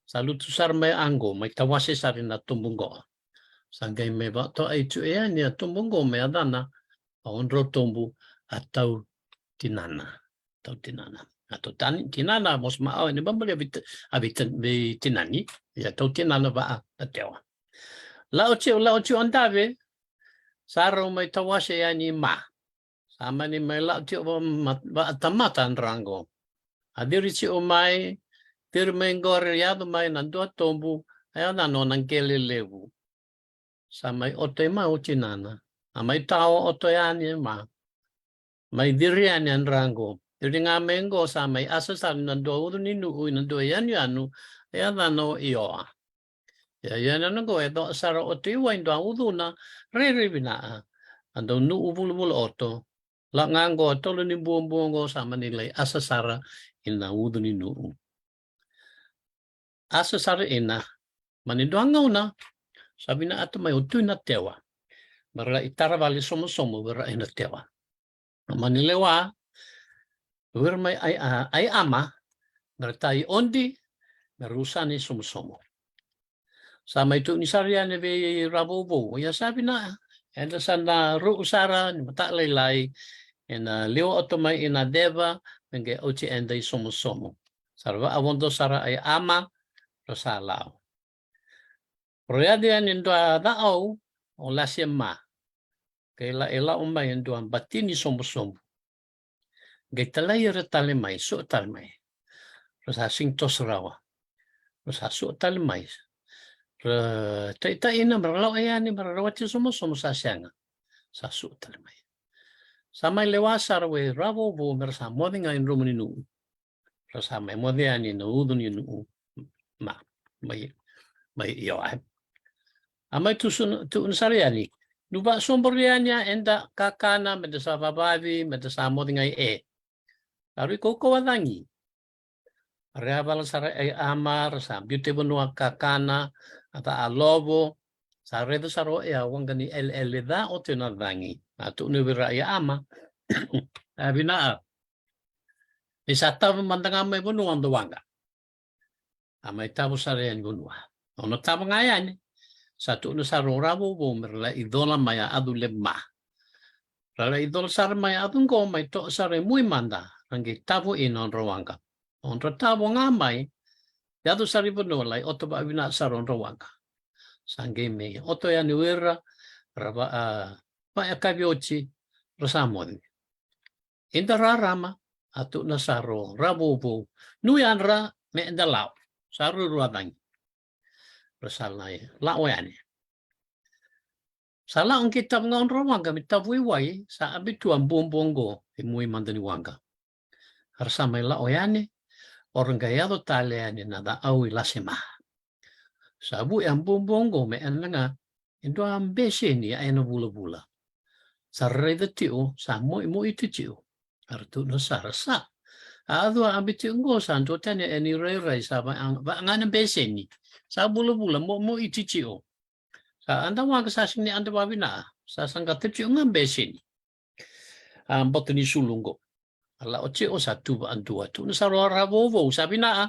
Sa lutu sara mai a qo, mai tawase sara ina tobu qo. Sa qai mai vakatoai tiko yani a tobu qo mai yacana a odro tobu a tau tinana. Tau tinana. A tau tani, tinana, mosi ma awa, ni babali a vei, a vei, vei tinani, ia tau tinana vaa na tewa. Lako tiko, lako tiko a dave, sa rau mai tawase yani ma. Sa mani mai lako tiko vakatamata a dra qo. A ciri tiko mai, ciri mai qore, yaco mai na dua tobu, a yacana o na qele levu. Sa mai oto i ma o tinana. A mai tao oto yani e ma. Mai ciri yani a dra qo. Ciri ga mai qo sa mai asa sara na dua ucu ni nuu, na dua yanuyanu, a yacana o Ioa. Ia, ia na noqo e doa sara o Tui Wai dua ucuna, rairai vina'a. A dau nu'u vulavula oto. La ga oqo a tolo ni buabua oqo sa mani lai asa sara ina ucu ni nu'u. Asa sara ina, mani dua gauna, sa vina'ata mai o Tui Natewa. Me ra lai tara vale somosomo vei ira i Natewa. Mani lewa, vei ira mai ai, a, ai ama, me ra tai odi, me ra usana i somosomo. Sa mai tu'u ni sara yani vei Ravouvou, ia sa vina'a, eda sa na ru'u sara, ni matalailai, ena lewa oto mai ina deva, me qai oti eda i somosomo. Sa ra va'avodo sara ai ama, ra sa lao. Ra yaco yani dua ca'au, o Lasi Ma. Qai la e la'o mai e dua batini somosomo. Qai talai ira tale mai, su'a tale mai. Ra sa sigi toso rawa. Ra sa su'a tale mai. Ra ta'ita'ina, me ra la'o yani, me ra rawati somosomo sa sega. Sa su'a tale mai. Sa mai lewa sara vei Ravouvou, me ra sa moce ga i dromu ni nu'u. Ra sa mai moce yani na ucu ni nu'u. Ma, mai, mai io ai. A mai tu'u, tu'u ni sara yani. Ni'u va'asobori yani a eda kakana, meda sa vavavi, meda sa moce ga i e. A rui kaukauwa cagi. Ra yavala sara ai ama, ra sa biuta i vanua kakana, a ca a lovo, sa raica sara o e a waqa ni eleele ca o Tui Nacagi. A tu'u ni vei ira ai ama. A vina'a. Ni sa tava mada ga mai vanua o da waqa. A mai tava sara yani vanua. Ono tava ga yani. Sa tu'una sara o Ravouvou me ra lai cola mai a acu lema. Ra lai cola sara mai a acu qo mai to'a sara i Mui mada. Ra qai tavo ina odra waqa. Odra tavo ga mai. Yaco sara i vanua lai oto va'avina'a sara odra waqa. Sa qai mai oto yani vei ira. Ra va, a, va'ayakavi oti. Ra sa moce. Eda rarama, a tu'una sara o Ravouvou. Nu'u yadra, me eda la'o. Sa ruarua cagi. Ra sa lai, la'o yani. Sa la'o qai tavo ga odra waqa, me tavo i wai, sa abitua buabua qo, i Mui mada ni waqa. Ra sa mai la'o yani, ora qai yaco tale yani na ca'au i Lasi Ma. Sa vu'i a buabua qo me ena ga, e dua beseni a ena vulavula. Sa raica ti'o, sa mo'i, mo'i ti'o. A ra tu'una sara sa. A acu a abi ti'o qo sa dua tani a ena irairai sa va, va ga na beseni. Sa vulavula, mo, mo'i ti'o. Sa ada waqa sa sini ada vavina'a. Sa saqata ti'o ga beseni. A bota ni sulu qo. A la'o ti'o sa tu va'adua. Tu'una sara o Ravouvou sa vina'a.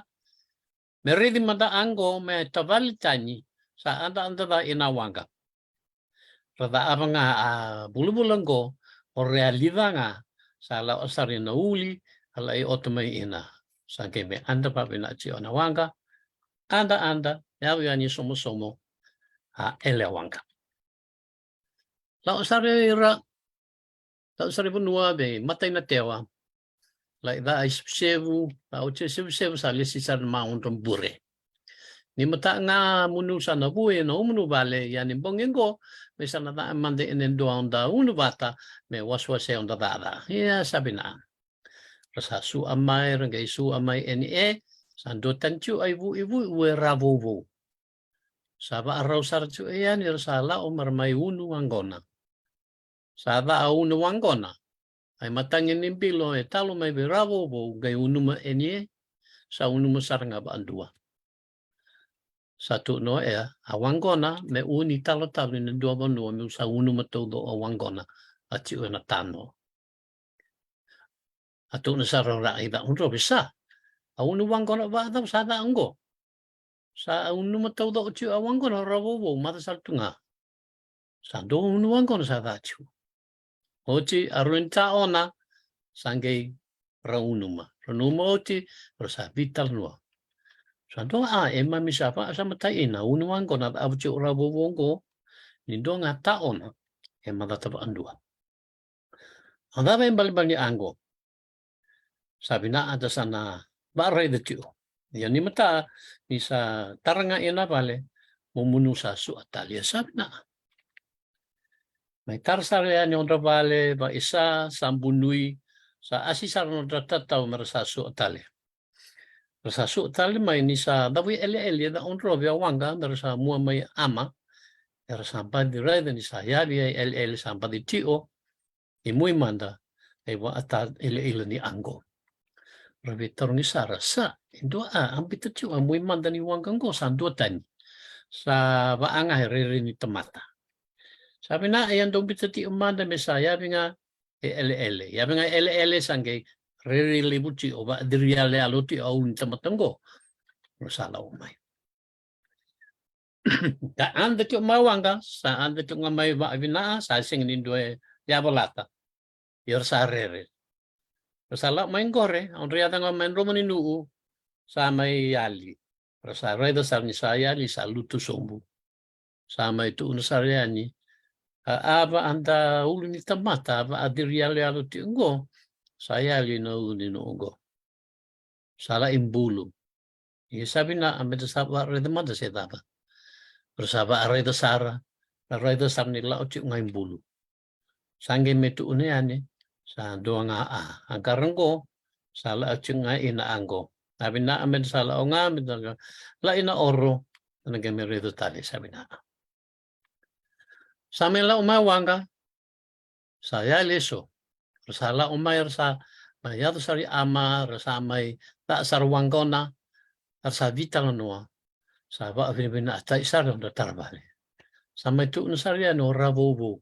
Me raici mada a qo me tavale tani, sa ada ada ca ina waqa. Ra ca'ava ga a vulavula qo, o rea lica ga, sa la'o sara ina uli, a lai oto mai ina. Sa qai me ada vavina'a ti'o na waqa, ada ada, yaco yani somosomo, a ele waqa. La'o sara ira, la'o sara i vanua vei matai Natewa. Lai ca i sevusevu, la'o oti i sevusevu sa lesi sara na maodra bure. Ni mata ga munu sa na vue na umunu vale, ia ni bogi qo, me sa na ca mada ena dua oda unu vata, me wasewase oda caca. Ia sa vina'a. Ra sa su'a mai, ra qai su'a mai eni e, sa dua tani ti'o ai vu, i vu, i vu e Ravouvou. Sa va'arau sara ti'o e yani, ra sa la'o me ra mai unu waqona. Sa ca a unu waqona. Ai matagi ni bilo e talo mai vei Ravouvou, qai unuma eni e, sa unuma sara ga va'adua. Sa tu'una o e, a waqona, me uni talotalo ina dua vanua, me sa unuma tauco'o a waqona, a ti'o ena tano. A tu'una sara o ra i ca, o dro vei sa. A unu waqona va'acava sa ca qo. Sa unuma tauco'o ti'o a waqona o Ravouvou, maca sara tu ga. Sa dua unu waqona sa ca ti'o. Oti, a rua ni ta'ona, sa qai ra unuma. Ra unuma oti, ra sa vitalanoa. Sa dua a, e mami sa va'a sa matai ina, unu waqona, cava ti'o Ravouvou qo, ni dua ga ta'ona, e macata va'adua. A cava e balebale ni a qo. Sa vina'a da sa na va'araica ti'o. Ia ni mata ni sa tara ga ina vale, mo munu sa su'a tale ia sa vina'a. Mai tara sara yani odra vale, va'isa, sa bunui, sa asi sara nodra tatau me ra sa su'a tale. Ra sa suka tale mai ni sa cavu i eleele e Ca'audrove a waqa, me ra sa mua mai Ama. Era sa baci raica ni sa yavi i eleele, sa baci tio i Muimada e va'ata ilaila ni a qo. Ra veitarogi sara, sa e dua a, a biuta tio a Muimada ni waqa qo, sa duatani. Sa va'a ga e rairai ni tamata. Sa vina'a, ia dou biuta tio mada me sa yavi ga e eleele. Yavi ga e eleele, sa qai rairai levu tio, va'aciri yaloyalo tio a ulu ni tamata qo. Ra sa la'o mai. Ka ada tio mai waqa, sa ada tio ga mai va'avina'a, sa sega ni dua e yavalata. Ia ra sa rere. Ra sa la'o mai qore, a odra yaca ga mai Dromo ni Nu'u, sa mai yali. Ra sa raica sara ni sa yali, sa lutu sobu. Sa mai tu'una sara yani. A, a va'ada ulu ni tamata, a va'aciri yaloyalo tio qo, sa yali na ulu ni nu'u qo. Sa la'i bulu. Ia sa vina'a meda sa va'araica mada se cava. Ra sa va'araica sara, ra raica sara ni la'o tio ga i bulu. Sa qai mai tu'una yani, sa dua ga a, a qara qo, sa la'o tio ga ina a qo. Sa vina'a meda sa la'o ga, meda la'i na oro, na qai mai raica tale, sa vina'a. Sa mai la'o mai waqa, sa yali eso. Ra sa la'o mai, ra sa mai yaco sara i Ama, ra sa mai ta'a sara waqona, ra sa vitalanoa. Sa va'avinavina'ata'i sara odra tara vale. Sa mai tu'una sara yani o Ravouvou.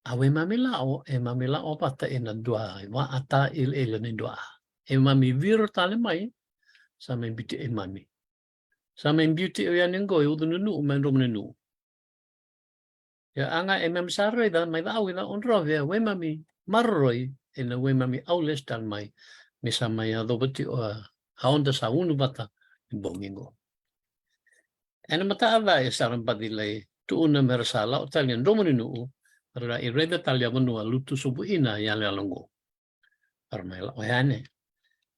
A weimami la'o, e mami la'o vata ina dua i va'ata ilaila ni dua a. E mami viro tale mai, sa mai biuti e mami. Sa mai biuti o yani qo e ucu ni nu'u, mai Dromo ni Nu'u. Ia a ga e mami sa raica mai Ca'au i Ca'audrove, a weimami maroroi, ena weimami au lesu tale mai, me sa mai yacova tio a, a oda sa unu vata ni bogi qo. Ena mata'a ca e sa ra baci lai tu'una me ra sa la'o tale i Dromo ni Nu'u, ra i raica tale a vanua lutu sobu ina yaloyalo qo. Ra mai la'o yani.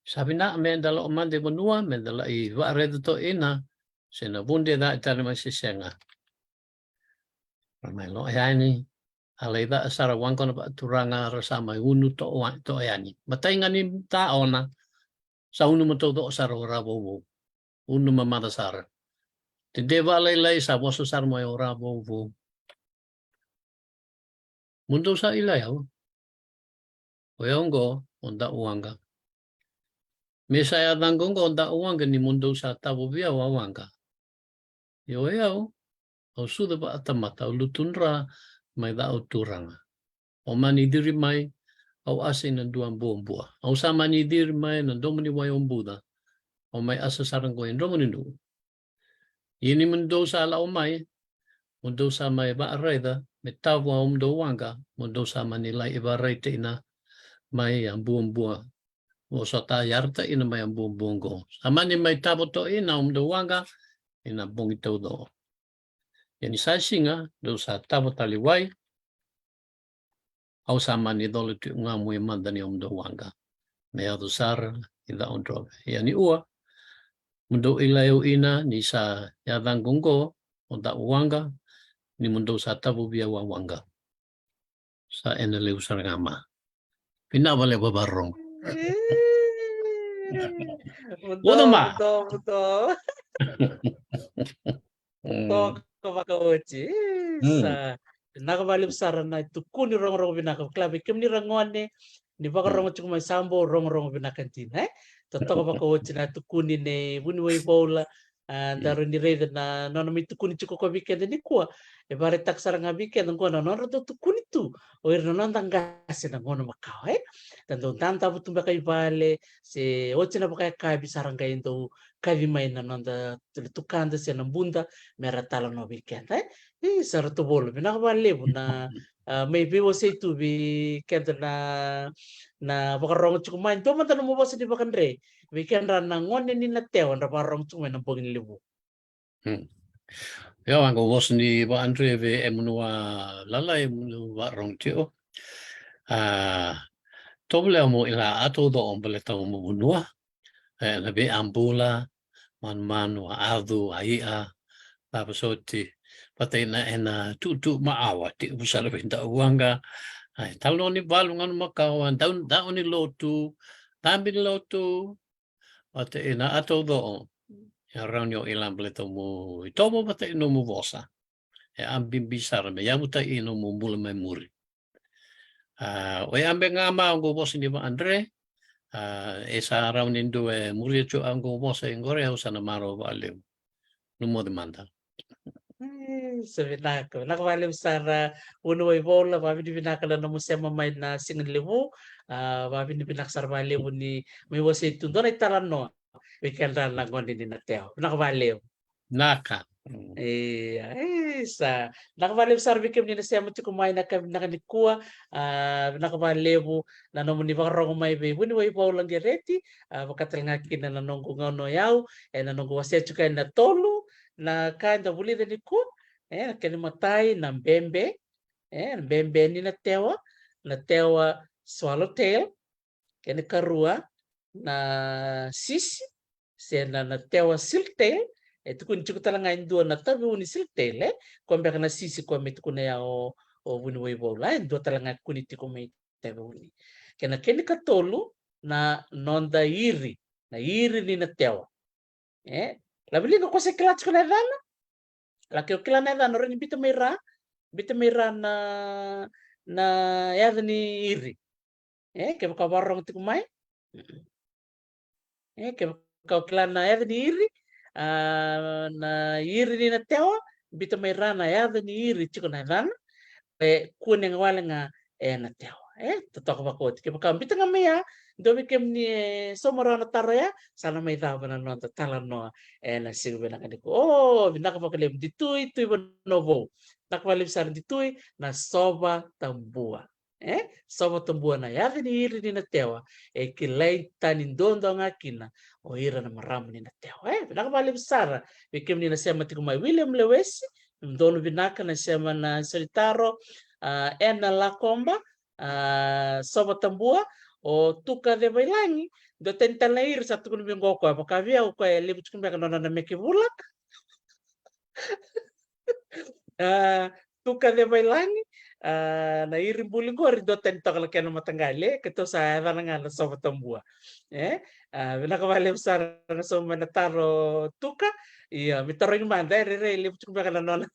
Sa vina'a meda la'o mada i vanua, meda la'i va'araica to'ina se na vude ca e tale mai se sega. Ra mai la'o yani. A lai ca sara waqona va'aturaga, ra sa mai unu to'o wa-, to'o yani. Matai ga ni ta'ona, sa unu ma tauco'o sara o Ravouvou. Unu ma mada sara. Dede va'alailai, sa vosa sara mai o Ravouvou. Mo dou sa ilai au? O yau qo o Da'u Waqa. Me sa yacaqu qo o Da'u Waqa ni mo dou sa tavo vei au a waqa. Ia o yau, au sucu va'atamata, au lutudra mai Ca'auturaga. Au mani ciri mai, au asa ina dua buabua. Au sa mani ciri mai na domo ni wai o Buca. Au mai asa sara qo e Dromo ni Nu'u. Ia ni mo dou sa la'o mai, mo dou sa mai va'araica me tavo a omodou waqa, mo dou sa mani lai va'araita'ina mai a buabua. Mo sa ta yarata ina mai a buabua qo. Sa mani mai tavo to'ina a omodou waqa ina bogi tauco'o. Ia ni sa siga, dou sa tavo tale i wai, au sa mani cola tiko ga Muimada ni omodou waqa me yaco sara i Ca'audrove. Ia ni ua, mo dou ilai au ina ni sa yacaqu qo o Da'u Waqa, ni mo dou sa tavo vei au a waqa. Sa ena levu sara ga ma. Vinaka vakalevu vakarorogo. Mudou, mudou, mudou. Mm. Toka vakaoti. Mm. Sa vinaka vakalevu sara na tukuni, rogorogo vinaka. Kila vei kemuni ra gone ni vakarorogo tiko mai, sa bau rogorogo vinaka dina, e? Totoka vakaoti na tukuni nei vuniwai Paula. A, da rawa ni raica na nona mai tukuni tiko ko vei keda nikua. E vakaraitaka sara ga vei keda qo na nodra dau tukuni tu o ira na noda qase na gauna makawa, e? Da dau dadabe tu beka i vale, se oti na vakayakavi sa ra qai dau kaci mai na noda tukada se na buda me ra talanoa vei keda, e? E, sa ra tovolea. Vinaka vakalevu na, a, mai veiwasei tu vei keda na, na vakarorogo tiko mai. Dua mada nomu vosa ni vakadre vei kedra na gone ni Natewa dra vakarorogo tiko mai na bogi ni levu. Hmm. Io, a qo vosa ni vakadre vei emunu a lalai, emunu vakarorogo tiko. A, tovolea mo ila a tauco'o baleta mo vanua. E, na vei a bula, manumanu, a acu, a i'a, vavasoti, vata ina ena tu'utu'u ma'awa, tiko sara vei Da'u Waqa. A, talanoa ni valu gauna makawa, dau, dau ni lotu, dabe ni lotu, Vata ina a tauco o e rauni o ila baleta mo itovo vata i nomu vosa. E a bibi sara me yavuta i nomu bula mai muri. A o e a be ga ma oqo vosa ni va Andre. A e sa rauni du e muria tu a oqo vosa i qore au sa na maro valevu. Nomu moce mada. Sa vinaka, vinaka valevu sara. Vuniwai Voula, vavinavinaka na nomu sema mai na siga ni levu. A vavinavinaka sara valevu ni mai wasei tu dua na italanoa vei keda na gone ni Natewa. Vinaka valevu. Naka. Ia, e sa vinaka valevu sara vei kemuni na sema tiko mai na ka vinaka ni kua. A vinaka valevu na nomuni vakarogo mai vei Vuniwai Voula Gereti. A vaka tale ga kina na noqu gauna o yau e na noqu wasea tiko e na tolu na ka eda vulica ni kua. E na kena matai na bebe, e na bebe ni Natewa, Natewa swallowtail. Kena karua na sisi se na Natewa silktail. E tukuni tiko tale ga e dua na taveuni silktail, e koya beka na sisi koya me tukuna ya o, o Vuniwai Voula, e dua tale ga e kuni tiko mai taveuni. Kena kena katolu na noda iri, na iri ni Natewa. E laviliga ko se kila tiko na yacana. La ke o kila na yacana o rai ni bita mai ra, bita mai ra na, na yaca ni iri. E kevaka o vakarorogo tiko mai. E kevaka o kila na yaca ni iri, a na iri ni Natewa, bita mai ra na yaca ni iri tiko na yacana. E kune ga wale ga e Natewa. E totoka vakaoti, kevaka o bita ga mai ya, dua vei kemuni e sauma rawa na taro ya, sa na mai cava na noda talanoa e na siga vinaka ni kua. O vinaka vakalevu Ditui, Tui Vanua Vou. Vinaka vakalevu sara Ditui, na sova tabua. E sova tabua na yaca ni iri ni Natewa, e kilai tani duadua ga kina o ira na marama ni Natewa. E vinaka vakalevu sara vei kemuni na sema tiko mai. William Lewesi, donu vinaka na sema na solitaro. A Ena Lakoba, a sova tabua. O Tuka Cevailagi, dua tani tale na iri sa tukuni vei qo o koya, vaka vei au o koya e levu tiko beka na nona meke vula. A Tuka Cevailagi, a na iri buli qori dua tani toka na kena mataqali, e keitou sa yacana ga na sova tabua. E a vinaka vakalevu sara na sauma mai na taro Tuka. Ia me tarogi mada, e rairai levu tiko beka na nona.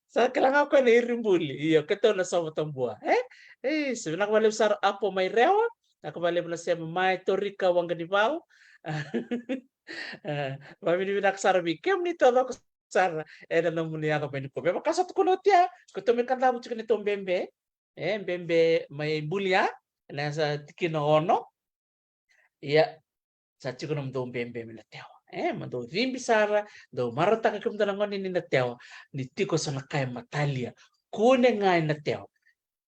Sa kila ga o koya na iri buli. Io, keitou na sova tabua. E, e sa vinaka vakalevu sara Apo mai Rewa. Vinaka vakalevu na sema mai. Torika Waqanivau. E vavinavinaka sara vei kemuni taucoko sara e na nomuni yaco mai ni kua. Me vaka sa tukuna oti ya, keitou mai Kadavu tiko na neitou bebe. E bebe mai Bulia, na yasa tikina ono. Ia sa tiko na nomudou bebe mai Natewa. E mo dou cibi sara, dou marautaka kemudou na gone ni Natewa, ni tiko so na ka e matalia. Kune ga e Natewa.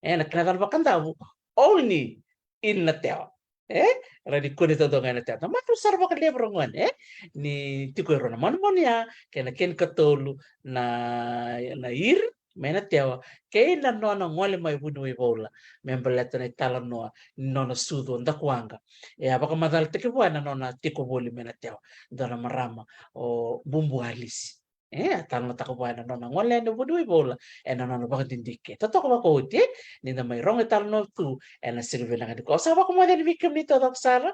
E na kena yacana vakadavu, only in Natewa. E ra ni kune taucoko ga e Natewa. Na marau sara vakalevu ra gone, e ni tiko e rua na manumanu ya kei na kena katolu na, na iri mai Natewa, kei na nona gole mai Vuniwai Voula me baleta na italanoa ni nona sucu o Dakuwaqa. E a vakamacalataki vua na nona tiko voli mai Natewa dua na marama o Bubu Alisi. E a talanoataka vua ena nona gole yani o Vuniwai Voula ena nona vakadidike. Totoka vakaoti, e ni da mai rogo italanoa tu ena siga vinaka ni kua. Au sa vakamoce yani vei kemuni taucoko sara.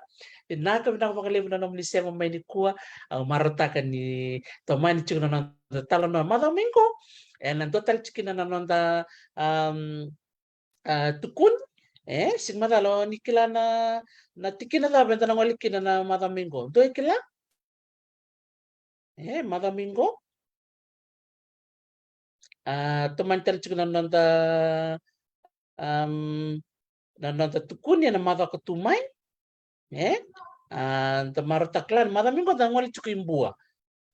Vinaka, vinaka vakalevu na nomuni sema mai ni kua. Au marautaka ni tomani tiko na noda talanoa macawa mai qo. Ena dua tale tiko kina na noda, am, a, tukuni. E sega ni macala o ni kila na, na tikina cava eda na gole kina na macawa mai qo? Dua e kila? E macawa mai qo. A tomani tale tiko na noda, am, na noda tukuni ena macawa ka tu mai. E a da marautaka la na macawa mai qo da na gole tiko i Bua.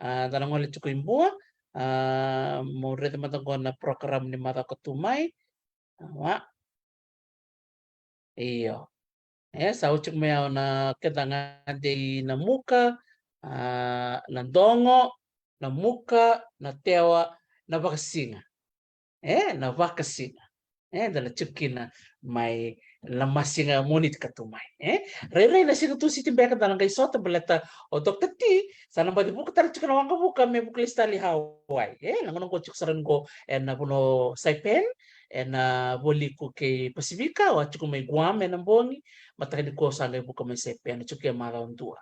A da na gole tiko i Bua. A mo raica mada qo na program ni macawa ka tu mai. Awa. Io. E sa oti tiko mai au na keda gade i Namuka, a Nadogo, Namuka, Natewa, Navakasiga. E Navakasiga. E da na tiko kina mai na masiga Moniti ka tu mai. E rairai na siga Tusiti beka da na qai sota baleta o Doctor T sa na baci vuka tale tiko na waqavuka me vuka lesu tale i Hawaii. E na gauna qo tiko sara ni qo ena vanua o Saipan. ena vualiku kei Pasifika, au a tiko mai Guam ena bogi, mataka nikua au sa qai vuka mai Sepena, tiko e macawa dua.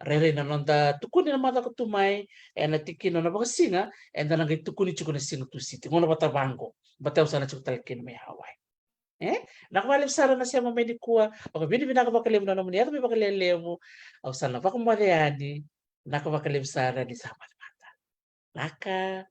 Rairai na noda tukuni na macawa ka tu mai, ena tikina na vakasiga, eda na qai tukuni tiko na siga Tusiti, gauna vata vaqo, baleta au sa na tiko tale kina mai Hawaii. E? Vinaka vakalevu sara na sema mai nikua, vakavinavinaka vakalevu na nomuni yaco mai vakalelevu, au sa na vakamoce yani, vinaka vakalevu sara ni sa mata mata. Vinaka.